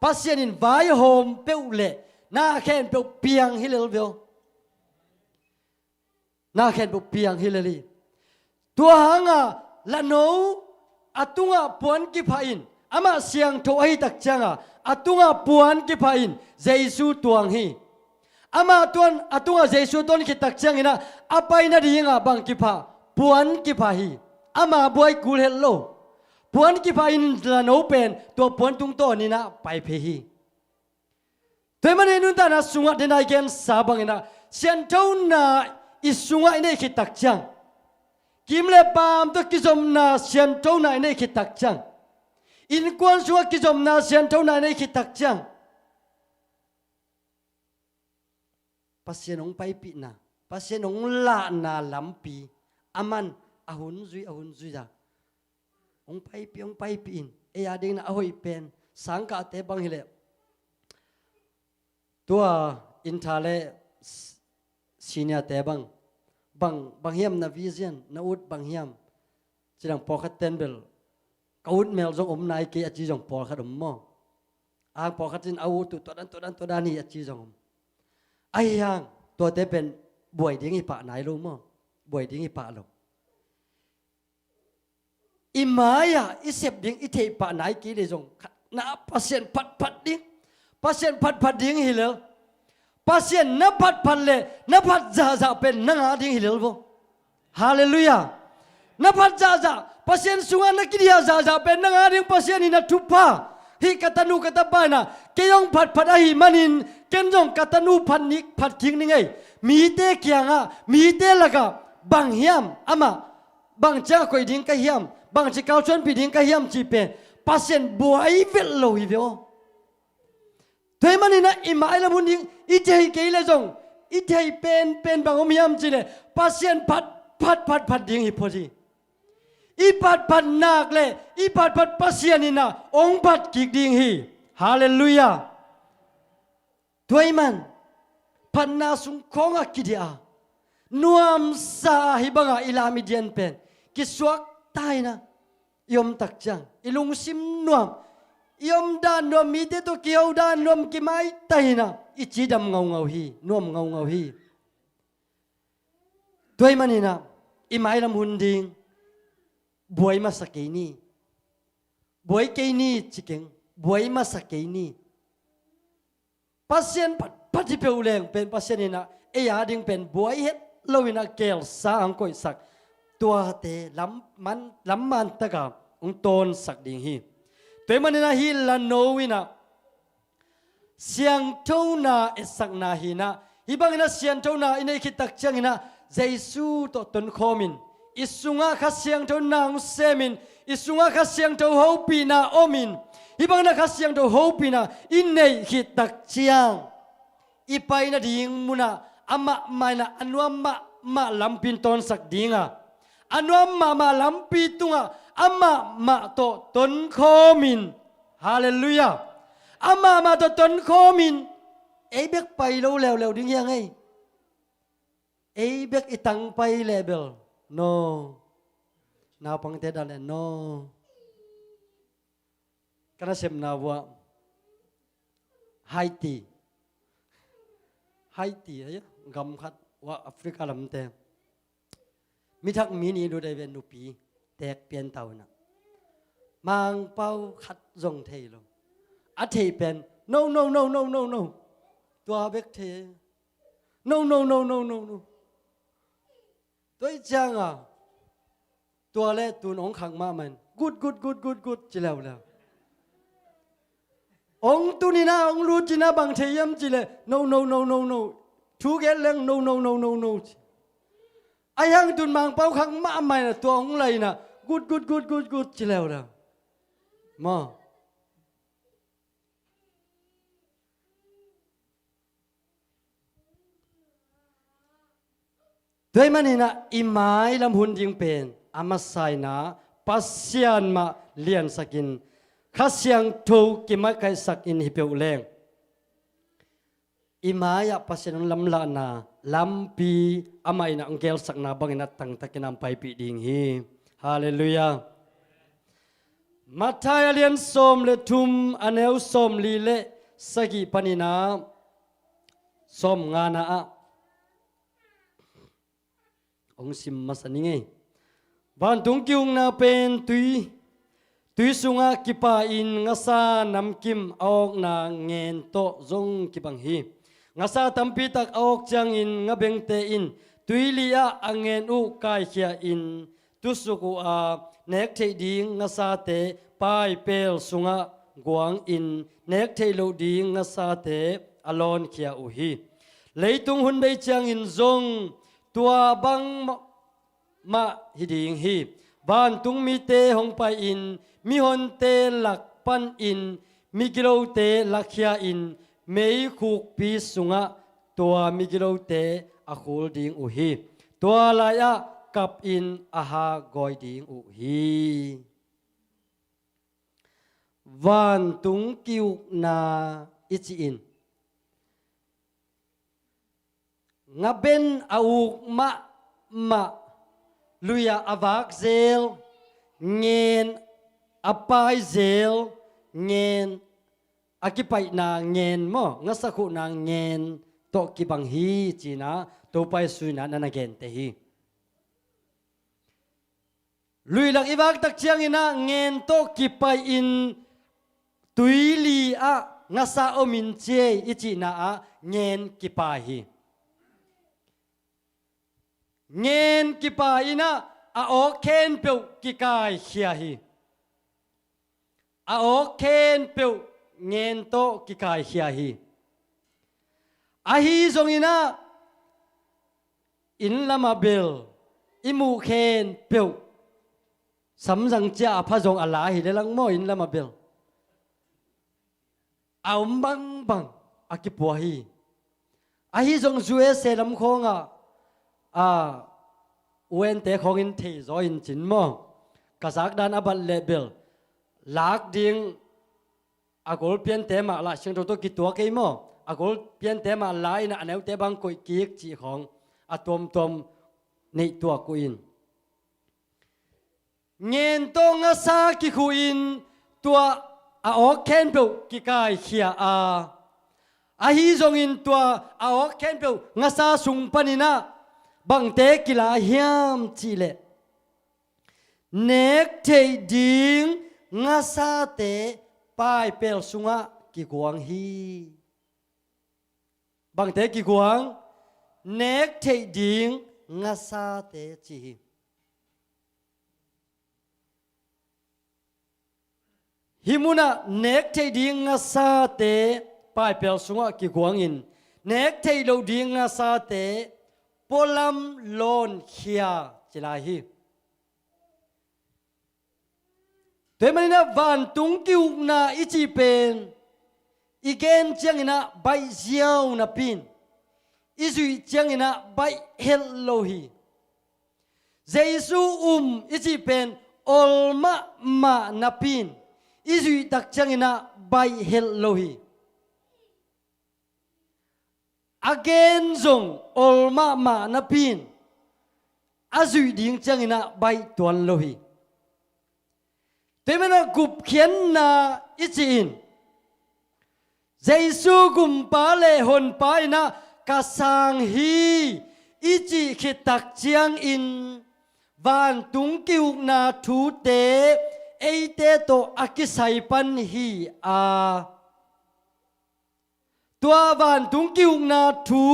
Pasian in vaihawm peuh leh, na khempeuh piang hi lel ve aw. Na khempeuh piang hi lel hi. Tua hanga lano a tungah puan kipha in, amah siangtho ahih tak cianga a tungah puan kipha in Jesu tuang hi. Amah tuan, a tungah Jesu tuan khit tak ciangin ah, a paina dingah bang kipha, puan kipha hi. Ama buai kul het lo. Puan kipha in lano pen tua puan tungtawnin ah pai phei hi. Tua ahih manin nuntakna sungah, den a i gensa bangin ah, sianthona i sungah i neih khit tak ciang, kim le paam tawh kizopna sianthona i neih khit tak ciang, innkuan sungah kizopna sianthona i neih khit tak ciang, Pasian hong paipihna, Pasian hong lahna lampi, aman a hun zui, a hun zui a, hong paipih, hong paipih in, ei a dingin ah a hoih pen, sangkahte bang hi leh, tua intha le s-, seniorte bang, bang, bang hiam na vision, na ut bang hiam? Ci dang pawlkhat ten bel, ka ut mel zong om nai kei a ci zong pawlkhat om maw? A hang pawlkhat in a ut uh tua dan, tua dan, tua dan hi a ci zong om. Ahi hang, tuate pen buai ding hi pah nai lo maw? Buai ding hi pah lo. I mai-ah i sep ding i theih pah nai kei leh zong, khatna Pasian phatphat ding, Pasian phatphat ding hi lel. Pasian na phatphat leh na phat zahzah pen nang a ding hi lel vo. Halleluiah. Na phat zahzah, Pasian sungah na kidiah zahzah pen nang a ding Pasian in a thupha. Hih ka tanu ka tapa in ah kei hong phatphat ahih manin, ken zong ka tanu phat ni, phat kik ning ei. Mite kiangah, mite lakah, bang hiam amah, bang ciang a koih ding ka hiam, bangci kalsuanpih ding ka hiam cih pen Pasian buai vet lo hi ve aw. Tua ahih manin ah i mailam hun ding i thei kei leh zong, i thei penpen bang om hiam cih leh, Pasian phat, phat, phat, phat ding hi phot hi. I phatphat nak leh i phatphat Pasian in ah hong phat kik ding hi. Halleluiah. Tua ahih man, phatna sung khawngah kidiah a, nuamsa a, hih banga i lam i dian pen kisuakta in ah i om tak ciang, i lungsim nuam, i omdan nuam, mite tawh kihodan nuam, kimaita in ah i cidam ngaungau hi, nuam ngaungau hi. Tua ahih manin ah i mailam hun ding, buai masa kei ni. Buai kei ni ci keng, buai masa kei ni. Pasian phatphat hi peuh leng pen Pasian in ah ei a ding pen buai het lo in ah keelsa hong koihsak, tuate lam man, lam man taka hong tawnsak ding hi. Tua ahih manin ah hih lano in ah siangthona etsakna hi in ah, hih bangin ah sianthona i neih khit tak ciangin ah Jesu tawh tonkhawmin, i sungah Kha Siangtho na hong semin, i sungah Kha Siangtho hopihna omin, hih bangin ah Kha Siangtho hopihna i neih khit tak ciang, i pai nading munah amah mah in ah a nuam mahmah lampi in tawnsak ding a, a nuam mahmah lampi tungah amah mah tawh tonkhawmin, halleluiah, Amah mah tawh tonkhawmin ei bek pai lo leuleu ding hi hang ei. Ei bek i tang pai leh bel no. Naupangte dan leh no. Ka nasepna uah Haiti. Haiti ahi a, gam khat uah Africa lamte. Mi thak mi nih lut ahi ve, nupi teek pian tau inah. Mangpau khat zong thei lo. A theih pen no, no, no, no, no, no. Tua bek thei. No, no, no, no, no, no. Tua ih cianga tua le tun ong khang mahmah in gut, gut, gut, gut, gut ci leuleu. Ong tun inah ong lut inah bang thei hiam ci leh no, no, no, no, no. Thu gen leng no, no, no, no, no ci. Ahi hang tun Mangpau khang mahmah inah tua ong lai inah gut, gut, gut, gut, gut ci leuleu. Maw. Tua ahih maninah i mailam hun ding pen a masa inah Pasian mah liansakin Kha Siangtho kimakaihsakin hi peuh leng i mai-ah Pasian hong lamlahna lampi amah inah hong gelsakna bangin a tangtakin a paipih ding hi. Halleluiah. Matthai a lian sawm le thum a neu sawm li le sagih paninah sawm ngana ah hong sim masa ni ngei. Vantung ki-ukna pen tui, tui sungah kipa-in ngasa namkim a awkna ngen tawh zong kibang hi. Ngasa tampitak a awk ciangin ngabengte in tuili ah a ngen uh kaikhia-in tusuk uh a, nek theih ding ngasate paipel sungah guangin nek theih loh ding ngasate a lawnkhia uh hi. Leitung hun bei ciangin zong tua bang mah hi ding hi. Vantung mite hong pai-in mihonte lak panin migilote lakhia-in meikhukpi sungah tua migilote a khul ding uh hi. Tua lai-ah kapin a hagawi ding uh hi. Vantung ki-ukna i cih in ngaben a uk mahmah, lui-ah a vak zel ngen, a pai zel ngen, a kipaihna ngen maw, ngasa khuhna ngen tawh kibang hi cinah Topa Jesu inah na na gente hi. Lui lak i vaktak cianginah ngen tawh kipai-in tuili ah ngasa om in ciei i cihna ah ngen kipai hi. Ngen kipai inah a awk khempeuh kikaikhia hi. A awk khempeuh ngen tawh kikaikhia hi. Ahi zonginah inn lamah bel i muh khempeuh samzang cia a pha zong a la hi le lang maw, inn lamah bel a om bangbang a kipua hi. Ahi zong U S A lam khawngah a U N te khawngin thei zaw in cin maw, ka zakdan a bat leh bel lak ding a golpiante mah lah siangtho tawh kituak ei maw, a golpiante mah la inah a neute bang koih kik cih khawng a tuamtuam neih tuak uh in. Ngen tawh ngasa kikhuh in tua a awk khempeuh kikaikhia a, ahi zongin tua a awk khempeuh ngasa sung paninah bangte kila hiam cihleh nek theih ding ngasate paipel sungah kiguang hi. Bangte kiguang? Nek theih ding ngasate ci hi. Hih munah nek theih ding ngasate paipel sungah kiguangin nek theih loh ding ngasate pualam lawnkhia ci lai hi. Tua hih maninah vantung ki-ukna i cih pen i gen cianginah baih ziau napi in, i zuih cianginah baih helh lo hi. Jesu um i cih pen ol mahmah napi in, i zuih tak ciangin ah baih helh lo hi. A gen zong ol mahmah napi in a zuih ding ciangin ah baih tuan lo hi. Tua ahih manin ah gupkhiatna i cih in Jesu Gumpa le Honpa in ah ka sang hi i cih khit tak ciangin vantung ki-ukna thute eite tawh a kisai pan hi a, tua vantung ki-ukna thu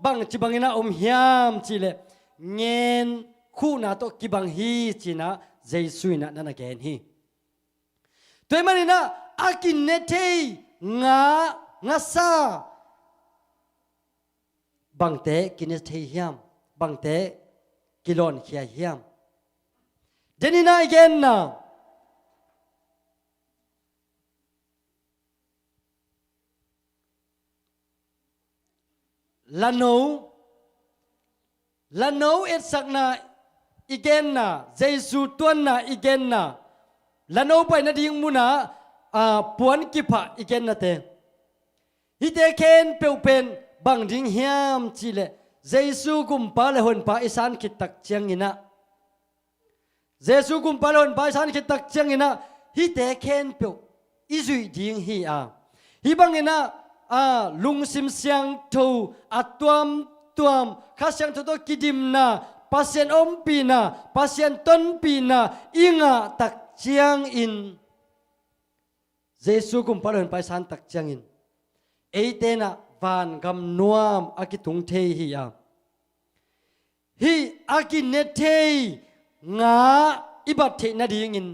bangci bangin ah om hiam cih leh ngen khuhna tawh kibang hi ci-in ah Jesu in ah na na gen hi. Tua ahih manin ah a kine thei nga, ngasa bangte kine thei hiam, bangte kilawnkhia hiam? Denin ah i genna lano, lano etsakna i genna, Jesu tuanna i genna, lano pai nading munah, a, puan kiphah i gennate, hihte khempeuh pen bang ding hiam cih leh Jesu Gumpa le Honpa i san khit tak ciangin ah, Jesu Gumpa le Honpa i san khit tak ciangin ah hihte khempeuh i zuih ding hi a, hih bangin ah, a, lungsim siangtho a tuamtuam, Kha Siangtho tawh kidimna, Pasian ompihna, Pasian tonpihna i ngah tak ciangin, Jesu Gumpa le Honpa i san tak ciangin eite in ah vangam nuam a kitung thei hi a, hih a kine thei nga i bat theih nadingin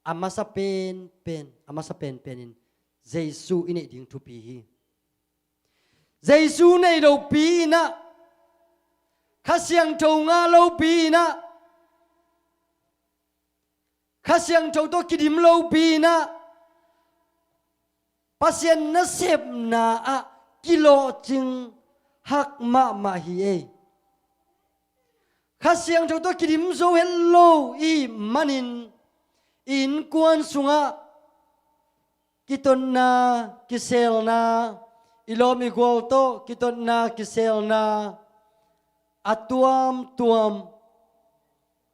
a masa penpen, a masa penpen in Jesu i neih ding thupi hi. Jesu nei lopi in ah, Kha Siangtho ngah lopi in ah, Kha Siangtho tawh kidim lopi in ah, Pasian nasepna ah kilawhcing hak mahmah hi ei. Kha Siangtho tawh kidim zo het lo i hih manin i innkuan sungah kitotna, kiselna, i lawm i gual tawh kitotna, kiselna a tuamtuam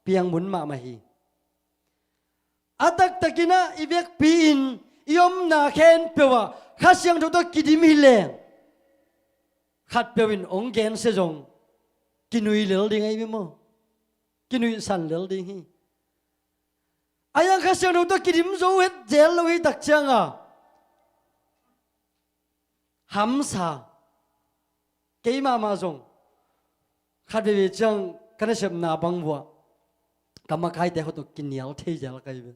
piangmun mahmah hi. A taktakin ah i vekpi-in i omna khempeuh ah Kha Siangtho tawh kidim hi leng, khatpeuh in hong gensia zong kinui lel ding ahi maw? Kinuihsan lel ding hi. Ahi hang Kha Siangtho tawh kidim zo het zel lo hi tak ciang a, hamsa. Kei mahmah zong khat veivei ciang ka nasepna bang vuah ka makaite khawng tawh kinial thei zel ka hi ve.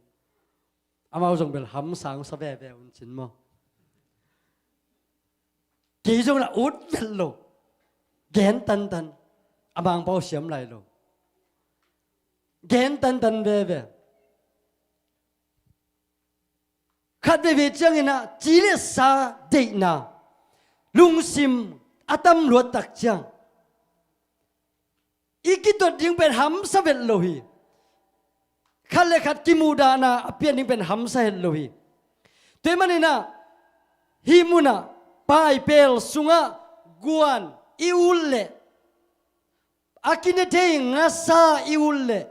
Amau zong bel hamsa hong sa veve un cin maw? Kei zong lah ut vet lo. Gen tantan. A Mangpau siam lai lo. Gen tantan veve. Khat veivei ciangin ah ci le sa deihna lungsim a tam luat tak ciang i kitot ding pen hamsa vet lo hi. Khat le khat kimuhdahna a pian ding pen hamsa het lo hi. Tua ahih manin ah hih munah paipel sungah guan i ut leh, a kine thei ngasa i ut leh,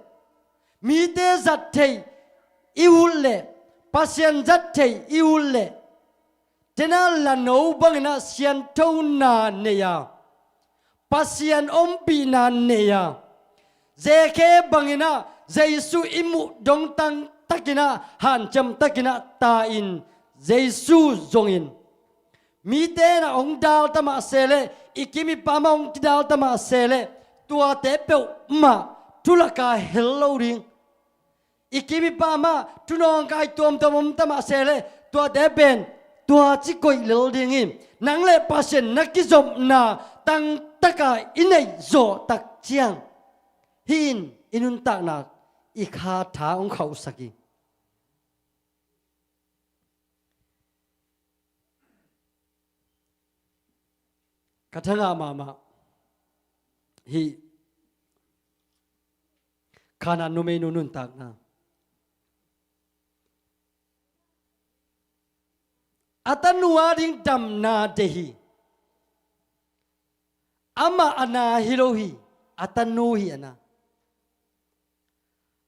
mite zat theih i ut leh, Pasian zat theih i ut leh, tena lano bangin ah sianthona nei a, Pasian ompihna nei a, Zekhe bangin ah Jesu i muh dong tangtakin ah hanciam takin ah ta-in Jesu zongin, mite in ah hong dalta mah se leh, i kim i pam ah hong kidalta mah se leh, tuate peuhmah thulaka hel lo ding. I kim i pam ah thunawngkai tuamtuam omta mah se leh, tuate pen tua ci koih lel ding hi. Nang le Pasian na kizopna tangtaka i neih zawh tak ciang, hih in i nuntakna i kha tha hong khauhsak hi. Ka thangah mahmah hih Kanaan numeinu nuntakna. nu ading damna deih hi. Amah a na hi lo hi, a tanu hi a na.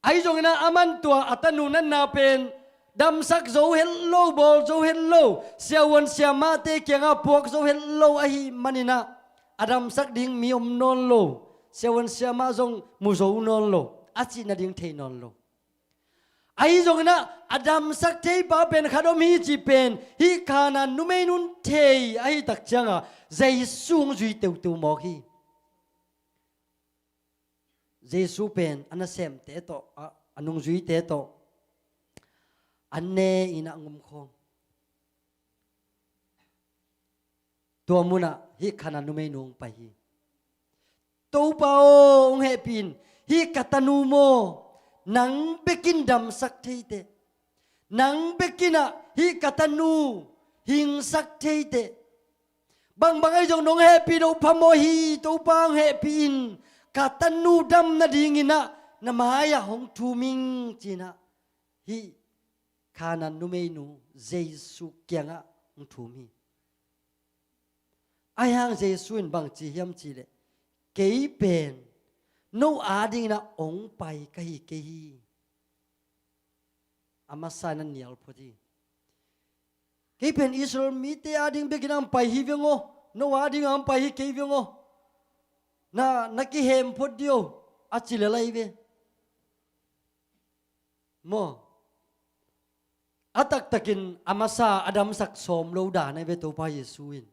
Ahi zonginah aman tua a tanu natna pen damsak zo het lo, bawl zo het lo, siavuan siamahte kiangah puak zo het lo ahih maninah a damsak ding mi om nawn lo, siavuan siamah zong mu zo nawn lo, a cih nading thei nawn lo. Ahi zonginah a damsak theipa pen khat om hi cih pen hih Kanaan numeinu in thei ahih tak ciangah Jesu hong zui teuteu mawk hi. Jesu pen a nasemte tawh, a, a nungzuite tawh an ne inah a ngomkhawm. Tua munah hih Kanaan numeinu hong pai hi. Topa aw, hong hehpih in, hih ka tanu maw, nang bekin damsak thei teh. Nang bekinah hih ka tanu hingsak thei teh. Bangbang ahi zong nong hehpih loh phamawh hi, Topa hong hehpih in, ka tanu dam nadinginah na mai-ah hong thum ing cinah hih Kanaan numeinu Jesu kiangah hong thum hi. Ahi hang Jesu in bang ci hiam cihleh, kei pen no adinginah hong pai ka hi kei hi. A masa in a nial phot hi. Kei pen Israel mite ading bekin a hong pai hi veng aw, no ading a hong pai hi kei veng aw. Na, na kihem phot dih aw, a ci lel ahi ve. Maw? A taktakin a masa a damsak sawm lo dan ahi ve Topa Jesu in.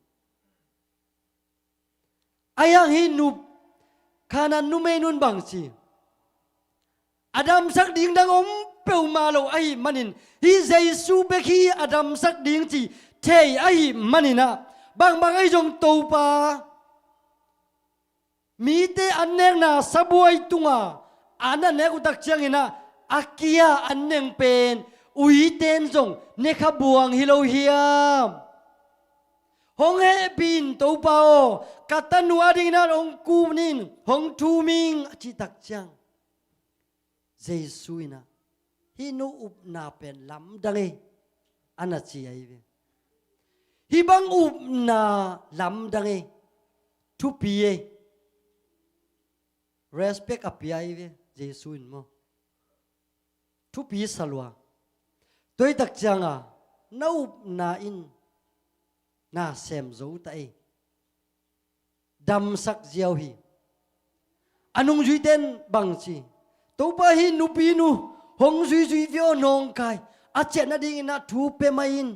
Ahi hang hih nu, Kanaan numeinu in bang ci? A damsak ding dang om peuhmah lo ahih manin hih Jesu bek hi a damsak ding cih thei ahih maninah bangbang ahi zong Topa mite an nekna sabuai tunga an a nek uh tak cianginah a kia an neng pen uite in zong ne kha buang hi lo hiam? Hong hehpih in Topa aw, ka tanu adinginah hong kum in, hong thum ing a cih tak ciang Jesu inah hih nu upna pen lamdang ei a na ci ahi ve. Hih bang upna lamdang ei, thupi ei, respect a pia ahi ve Jesu in maw. Thupi sa lua. Tua ahih tak cianga na upna in na sem zo ta ei. Damsak ziau hi. A nungzuite in bang ci? Topa hih nupinu hong zuizui ve aw nawngkai, a ciah nadinginah thu pia mai in.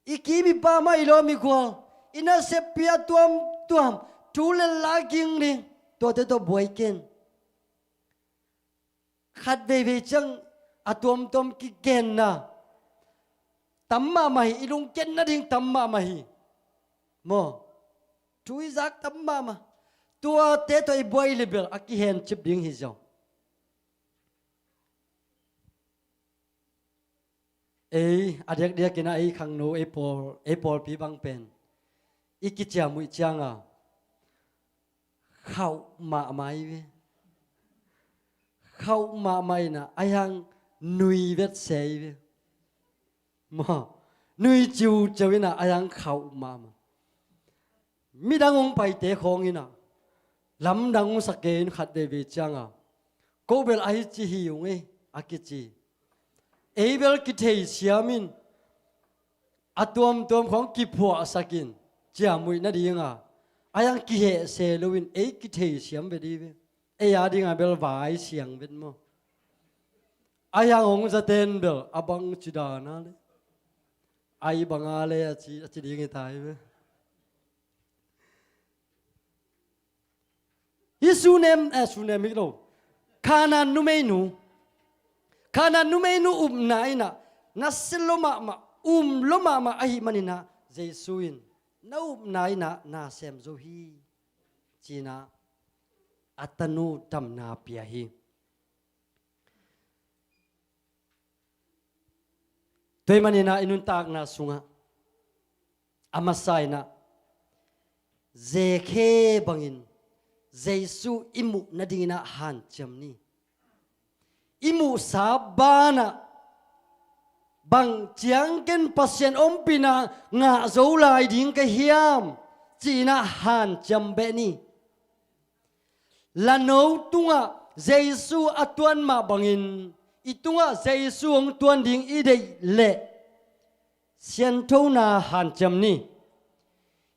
I kim i pam ah i lawm i gual, i nasep pi a tuamtuam thu lel la ging ding, tuate tawh buai ken. Khat veivei ciang a tuamtuam kigenna tam mahmah hi, i lungkiat nading tam mahmah hi. Maw? Thu i zak tam mahmah. Tuate tawh i buai le bel a kihencip ding hi ziau. Ei a diakdiak inah ei khangno, ei pawl, ei pawlpi bang pen i kiciammuih cianga khauh mahmah i ve. Khauh mahmah inah a hiang nui vetse i ve. Maw? Nui ciuciau inah a hiang khauh mahmah. Midang hong paite khawng inah lamdang hong sak kei in khat veivei cianga ko bel ahi ci hi ung ei a kici. Ei bel kitheisiam in a tuamtuam khawng kiphuahsak in ciammuih nadinga a hiang kihehse loin ei kitheisiam vet i ve. Ei a dinga bel vai siang vet maw? A hiang hong zaten bel a bang ci dana le ai banga le a ci, a ci ding hi ta hi ve. Hi Sunem, eh, Sunem hi lo. Kanaan numeinu. Kanaan numeinu upna inah nasia lo mahmah, um lo mahmah ahih maninah Jesu in na upna inah na sem zo hi. Cinah a tanu damna pia hi. Tua ahih maninah i nuntakna sungah a masa inah Zekhe bangin Jesu i muh nadinginah hanciam ni. I muhsa banah Bang ciang ken Pasian ompihna ngah zo lai ding ka hiam, ci-in ah hanciam beh ni. Lano tungah Jesu a tuan mah bangin i tungah Jesu hong tuan ding i deih leh sianthona hanciam ni.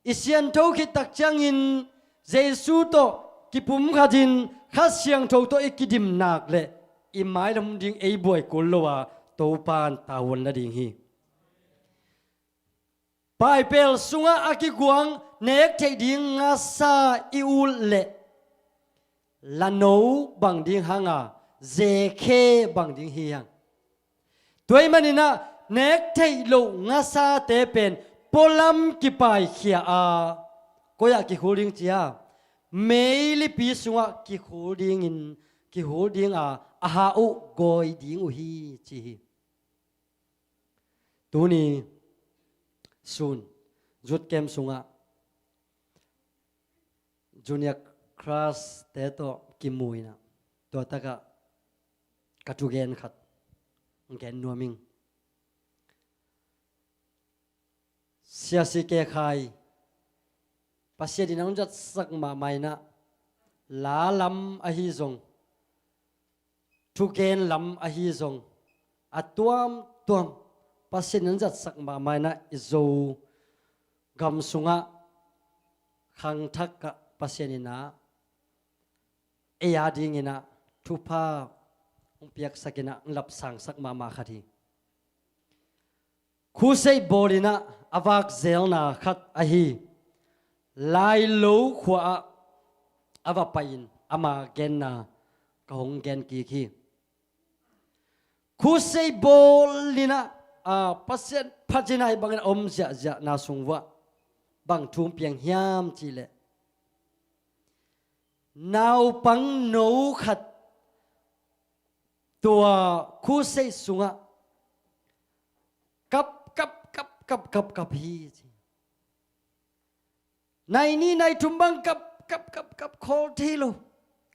I siantho khit tak ciangin Jesu tawh kipumkhatin Kha Siangtho tawh i kidim nak leh i mailam ding ei buai kul lo a, Topa'n tavuan la ding hi. Paipel sungah a kiguang nek theih ding ngasa i ut leh lano bang ding hang a, zekhe bang ding hi hang. Tua ahih manin ah nek theih loh ngasate pen pualam kipaikhia a, koi ah kikhul ding ci a, meilipi sungah kikhul dingin, kikhul ding a, a hah uh gawi ding uh hi, ci hi. Tuni sun youth camp sungah junior crush te tawh kimu in ah, tua takah ka thugen khat gen nuam ing. Sia C K Khai, Pasian in hong zatsak mahmah in ah, la lam ahi zong, thugen lam ahi zong, a tuamtuam Pasian in hong zatsak mahmah in ah, i Zogam sungah khangthak ah Pasian in ah ei a dingin ah thupha hong piaksak in ah, hong lapsangsak mahmah khat hi. Khusei bawl in ah a vak zelna khat ahi Lailo khua ah a va pai-in ama genna ka hong gen kik hi. Khusei bawl in ah, a, Pasian phat in ah hih bangin a om ziahziahna sung vuah bang thu hong piang hiam cih leh, naupang no khat tua khusei sungah kap, kap, kap, kap, kap, kap hi, ci. Nai nih nai thum bang kap, kap, kap, kap, khawl thei lo.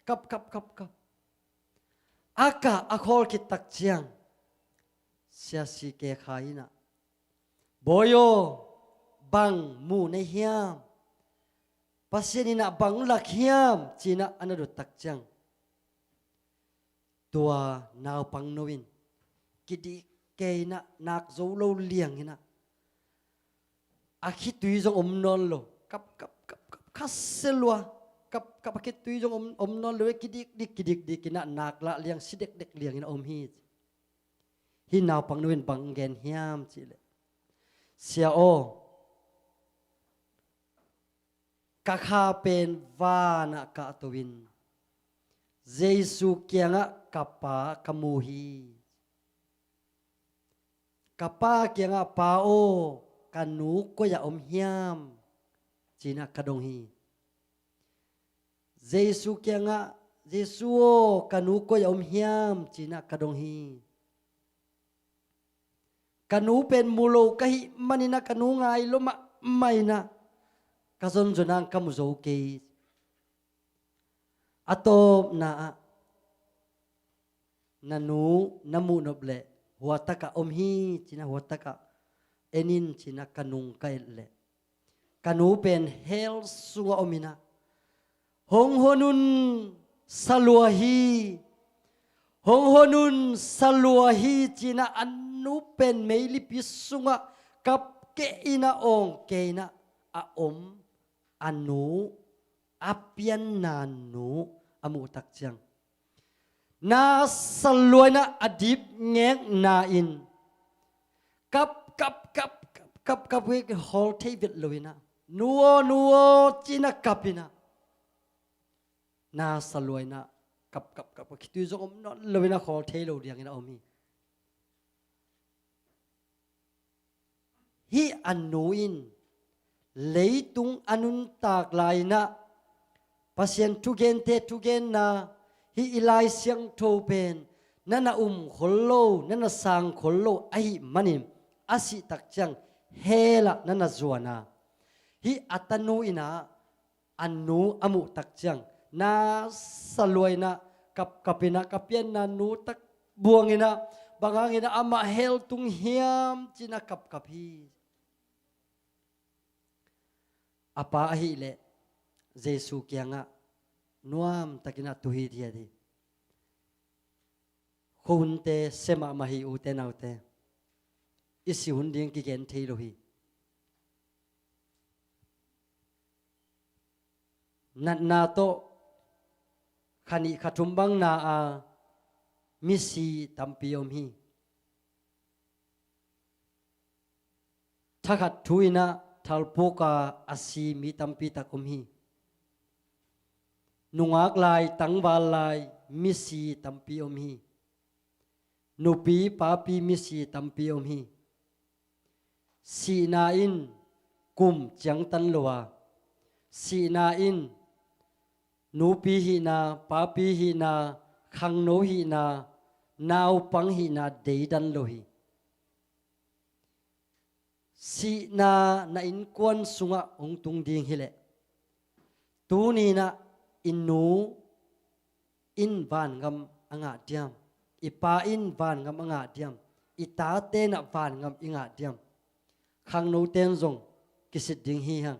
Kap, kap, kap, kap. A kah a khawl khit tak ciang Sia C K Khai in ah, "Bawi aw, bang muh na hiam? Pasian in ah bang lak hiam?" ci-in ah a na dot tak ciang, tua naupang no in kidik kei in ah, nak zo lo liang in ah, a khitui zong om nawn lo. Kap, kap, kap, kap, khasia lua. Kap, kap, a khitui zong om, om nawn lo. Kidik dik, kidik dik in ah, nak lah liang, si dekdek liang in ah om hi. Hih naupang no in bang gen hiam cih leh, "Sia aw, ka kha pen van ah kahto in Jesu kiangah ka Pa ka mu hi. Ka Pa kiangah, 'Pa aw, ka nu koi ah om hiam?' ci-in ah ka dong hi. Jesu kiangah, 'Jesu aw, ka nu koi ah om hiam?' ci-in ah ka dong hi. Ka nu pen mu lo ka hih manin ah, ka nu ngai lua mahmah in ah, ka zonzon hang ka mu zo kei. A tawpna ah, na nu na muh nop leh hua takah om hi,' ci-in ah, hua takah en in ci-in ah ka nung ka et leh, ka nu pen hell sungah om in ah, 'Hong hon un, sa lua hi. Hong hon un, sa lua hi,' ci-in ah a nu pen meilipi sungah kap kei in ah, awng kei in ah a om a nu, a pianna nu a muh tak ciang, na sa lua in ah a dip ngekna in kap, kap, kap, kap, kap, kap, kap, khawl thei vet lo in ah, 'Nu aw, nu aw,' ci-in ah kap in ah, na sa lua in ah kap, kap, kap, kap, khitui zong om nawn lo in ah, khawl thei lo liang in ah om hi. Hih a nu in leitung a nuntak lai-in ah Pasian thugente thugenna, hih i Lai Siangtho pen na na um khol lo, na na sang khol lo ahih manin, a sih tak ciang hell ah na na zuan a, hih a tanu in ah a nu a muh tak ciang, na sa lua in ah, kap, kap in ah, ka pianna nu tak buang in ah, Bang hangin amah hell tung hiam ci-in a kapkap hi. A pa ahih leh Jesu kiangah nuamtakin a tu hithiat hi. Khuahunte sia mahmah hi, ute naute. I si hun ding kigen thei lo hi. Natna tawh kha nih kha thum bang na a misi tampi om hi. Thakhat thu in ah thalpuk a a si mi tampi tak om hi. Nungak lai, tangval lai misi tampi om hi. Nupi papi misi tampi om hi. Sihna in kum ciangtan lo a, sihna in nupi hihna, papi hihna, khangno hihna, naupang hihna deidan lo hi. Sihna na innkuan sungah hong tung ding hileh, tuni-in ah i nu in vangam a ngah diam, i pa in vangam a ngah diam, i tate in ah vangam i ngah diam? Khangnote in zong kisit ding hi hang.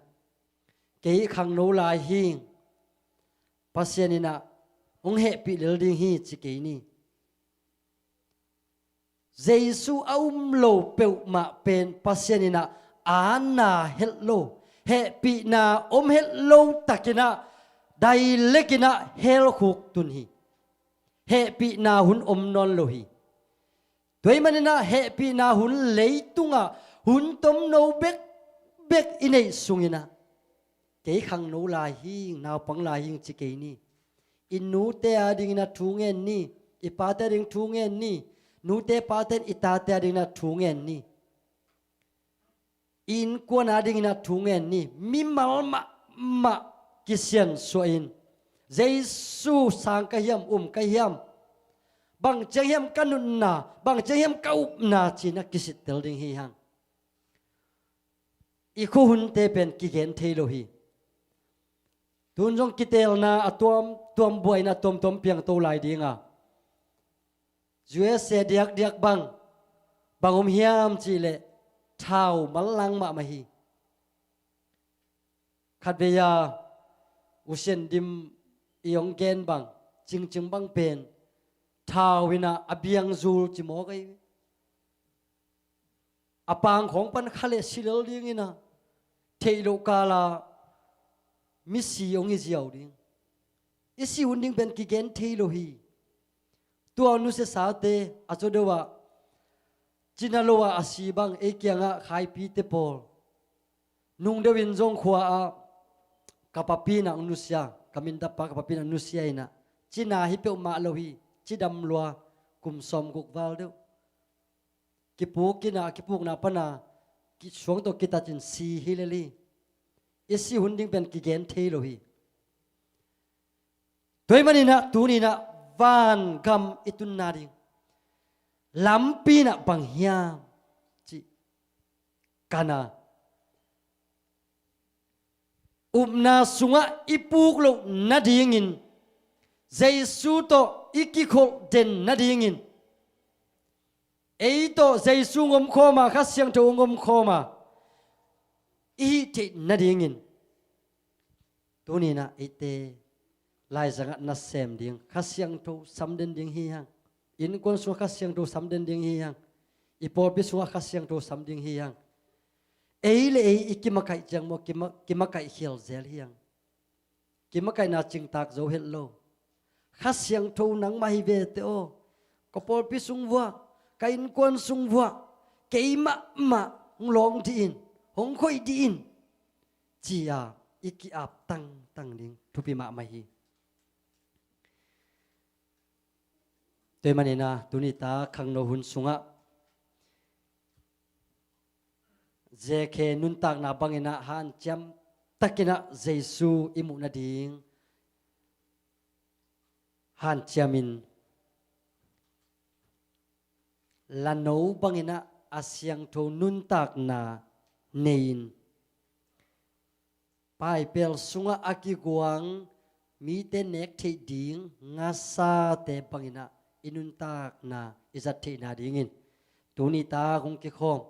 Kei khangno lai hi, Pasian in ah hong hehpih lel ding hi ci kei ni. Jesu a um lo peuhmah pen Pasian in ah aana het lo, hehpihna om het lo takin ah, direct in ah hell khuk tun hi. Hehpihna hun om nawn lo hi. Tua ahih manin ah hehpihna hun leitungah hun tomno bekbek i neih sungin ah, kei khangno lai hi, naupang lai hi ci kei ni. I nute adingin ah thu ngen ni. I pate ading thu ngen ni. Nute pate in i tate adingin ah thu ngen ni. I innkuan adingin ah thu ngen ni. Mimal mahmah kisiansuah in, Jesu sang ka hiam, um ka hiam, bang ciang hiam ka nunna, bang ciang hiam ka upna ci-in ah kisittel ding hi hang. I khuahunte pen kigen thei lo hi. Tun zong kiteelna a tuamtuam buaina tuamtuam piangto lai ding a, U S A diakdiak bang, bang om hiam cih leh thau manlang mahmah hi. Khatvei a U Sian Dim i hong gen bang, Cingcing bang pen thau in ah a biang zul ci mawk ahi. A pang khawng pan kha leh si lel dingin ah, theih loh kal ah misi hong hi ziau ding. I si hun ding pen kigen thei lo hi. Tua nusiasate a zaw deuh ah, cina lo ah a si bang, ei kiangah khaipite pawl, nung deuh in zong khua ah ka papi in ah hong nusia, ka minthappa ka papi in ah hong nusia in ah, cina hi peuhmah lo hi, cidam lua, kum sawmguk val deuh. Kipuk in ah, kipukna pan a, ki-, suang tawh kitat in si hi lel hi. I si hun ding pen kigen thei lo hi. Tua ahih manin ah tuni-in ah vangam i tunna ding lampi in ah bang hiam cih kan a, upna sungah i puk loh nadingin, Jesu tawh i kikholh den nadingin, ei tawh Jesu hong omkhawm a, Kha Siangtho hong omkhawm a, i hih theih nadingin, tuni-in ah eite laizangah nasem ding, Kha Siangtho sam den ding hi hang. Innkuan sungah Kha Siangtho sam den ding hi hang. I pawlpi sungah Kha Siangtho sam ding hi hang. Ei le ei i kimakaih ciang maw, kima-, kimakaih khial zel hi hang. Kimakaihna cingtak zo het lo. Kha Siangtho nangmah hi ve teh aw. Ka pawlpi sung vuah, ka innkuan sung vuah, keimah mah hong lawng dih in, hong khoih dih in, ci-a i ki-ap tangtang ding thupi mahmah hi. Tua ahih manin ah tuni tak khangno hun sungah Zakhe nuntakna bangin ah hanciam takin ah Jesu i muh nading hanciamin, lano bangin ah a siangtho nuntakna nei-in, paipel sungah a kiguang mite nek theih ding ngasate bangin ah i nuntakna i zat theihna dingin tuni tak hong kikhawm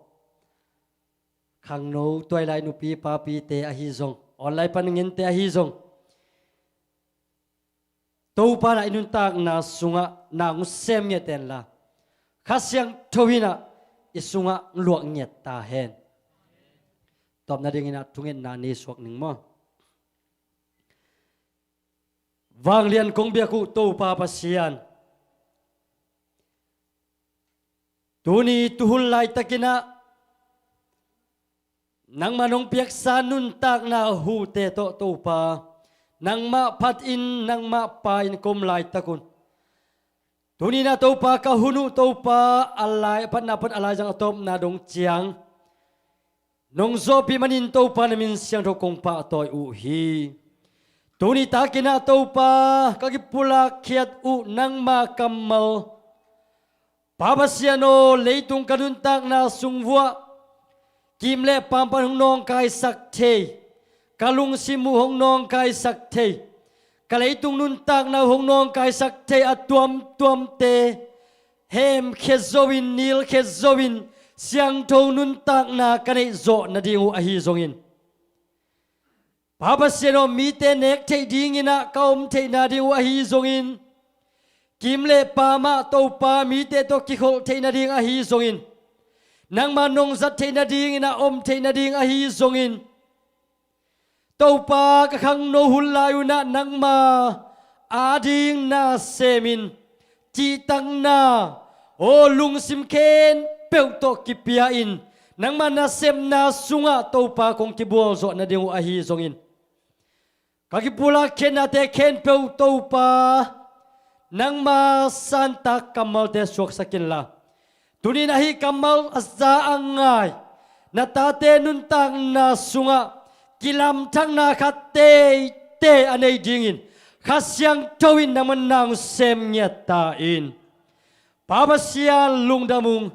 khangno tuailai nupi papite ahi zong, online pan ngente ahi zong, Topa na i nuntakna sungah na hong sem ngiat tenla, Kha Siangtho in ah i sungah luak ngiat ta hen. Tawpna dingin ah thungetna nei suak ning maw? Vanglian kong biak uh Topa Pasian, tuni tuhun laitakin ah nangmah nong piaksa nuntakna hute tawh Topa, nangmah phatin nangmah paain ka om laitak un, tuni-in ah Topa ka hun uh Topa, a lai, a phatna pan a laizang a tawpna dong ciang nong zawhpih manin Topa na min siangtho kong pahtawi uh hi. Tuni takin ah Topa ka kipulak khiat uh nangma kammal, Pa Pasian aw, leitung ka nuntakna sung vuah kim le paam pan hong nawngkaisak thei, ka lungsim uh hong nawngkaisak thei, ka leitung nuntakna uh hong nawngkaisak thei a tuamtuamte hemkhia zo in, nilkhia zo in, siangtho nuntakna ka neih zawh nading uh ahi zongin, Pa Pasian aw, mite nek theih dingin ah ka om theihna ding uh ahi zongin, kim le paam ah Topa mite tawh kikholh theih nading ahi zongin, nangmah nong zat theih nadingin ah om theih nading ahi zongin, Topa ka khangno hun lai un ah nangma ading na semin, cihtakna aw lungsim khempeuh tawh kipia-in, nangma nasepna sungah Topa kong kibual zawh nading uh ahi zongin, ka kipulak khiatnate khempeuh Topa nangma santak kammalte suaksak inla, tuni-in ah hih kammal a za a ngai na tate nuntakna sungah kilamthakna khat teitei a nei dingin Kha Siangtho in nangman na hong sem ngiat ta in. Pa Pasian lungdam ung.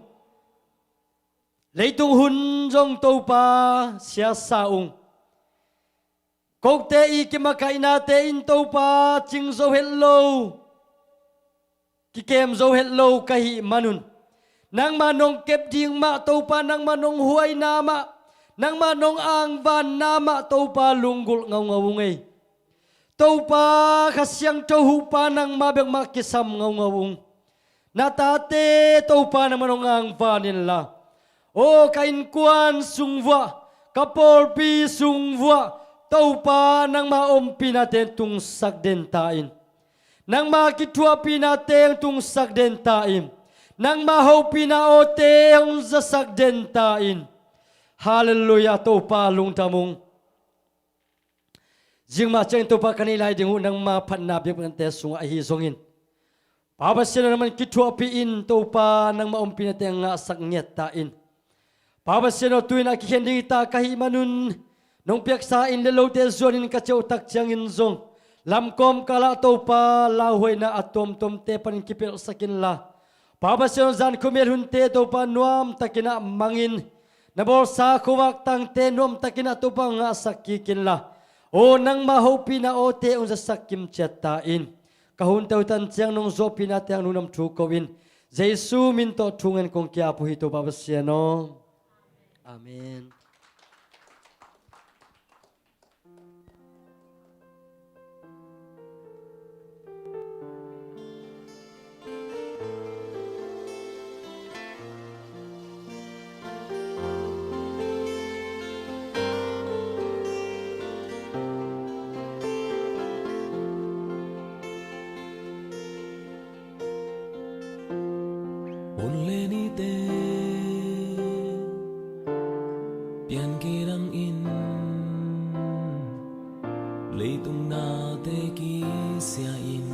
Leitung hun zong Topa siasa ung. Kote i kimakaihnate in Topa cing zo het lo, kikem zo het lo ka hih manun, nangmah nong kep ding mah Topa, nangmah nong huaina mah, nangmah nong angvanna mah Topa lunggulh ngaungau ung ei. Topa Kha Siangtho huhpa nangmah bek mah kisam ngaungau ung. Na tate Topa nangmah nong angvan inla, aw ka innkuan sung vuah, ka pawlpi sung vuah Topa nangma ompihna teng tungsak den ta in. Nangma kithuahpihna teng tungsak den ta in. Nangma hopihna awte hong zasak den ta in. Halleluiah, Topa lungdam ung. Zingmah ciangin Topa ka neih lai ding uh nangma phatna biakpiaknate sungah ahi zongin, Pa Pasian aw, nangman kithuahpih in Topa nangma ompihna teng ngahsak ngiat ta in. Pa Pasian aw, tu-in a kikhen ding hi ta ka hih manun, nong piaksa inn le lote zuanin ka ciah uh tak ciangin zong lamkawm kalah Topa lauhuaina a tuamtuamte panin kipelhsak inla, Pa Pasian aw, zan khuamial hunte Topa nuamtakin ah mangin, na bawlsa khuavak tangte nuamtakin ah Topa ngahsak kik inla, aw nangma hopihna awte hong zasak kimciat ta in. Ka hunte uh tan ciang nong zawhpihna teng lungdam thu ko-in, Jesu min tawh thu ngen kong ki-ap uh hi Topa Pasian aw. Amen. Hun le nite pian kidang in, leitung nate kisia in,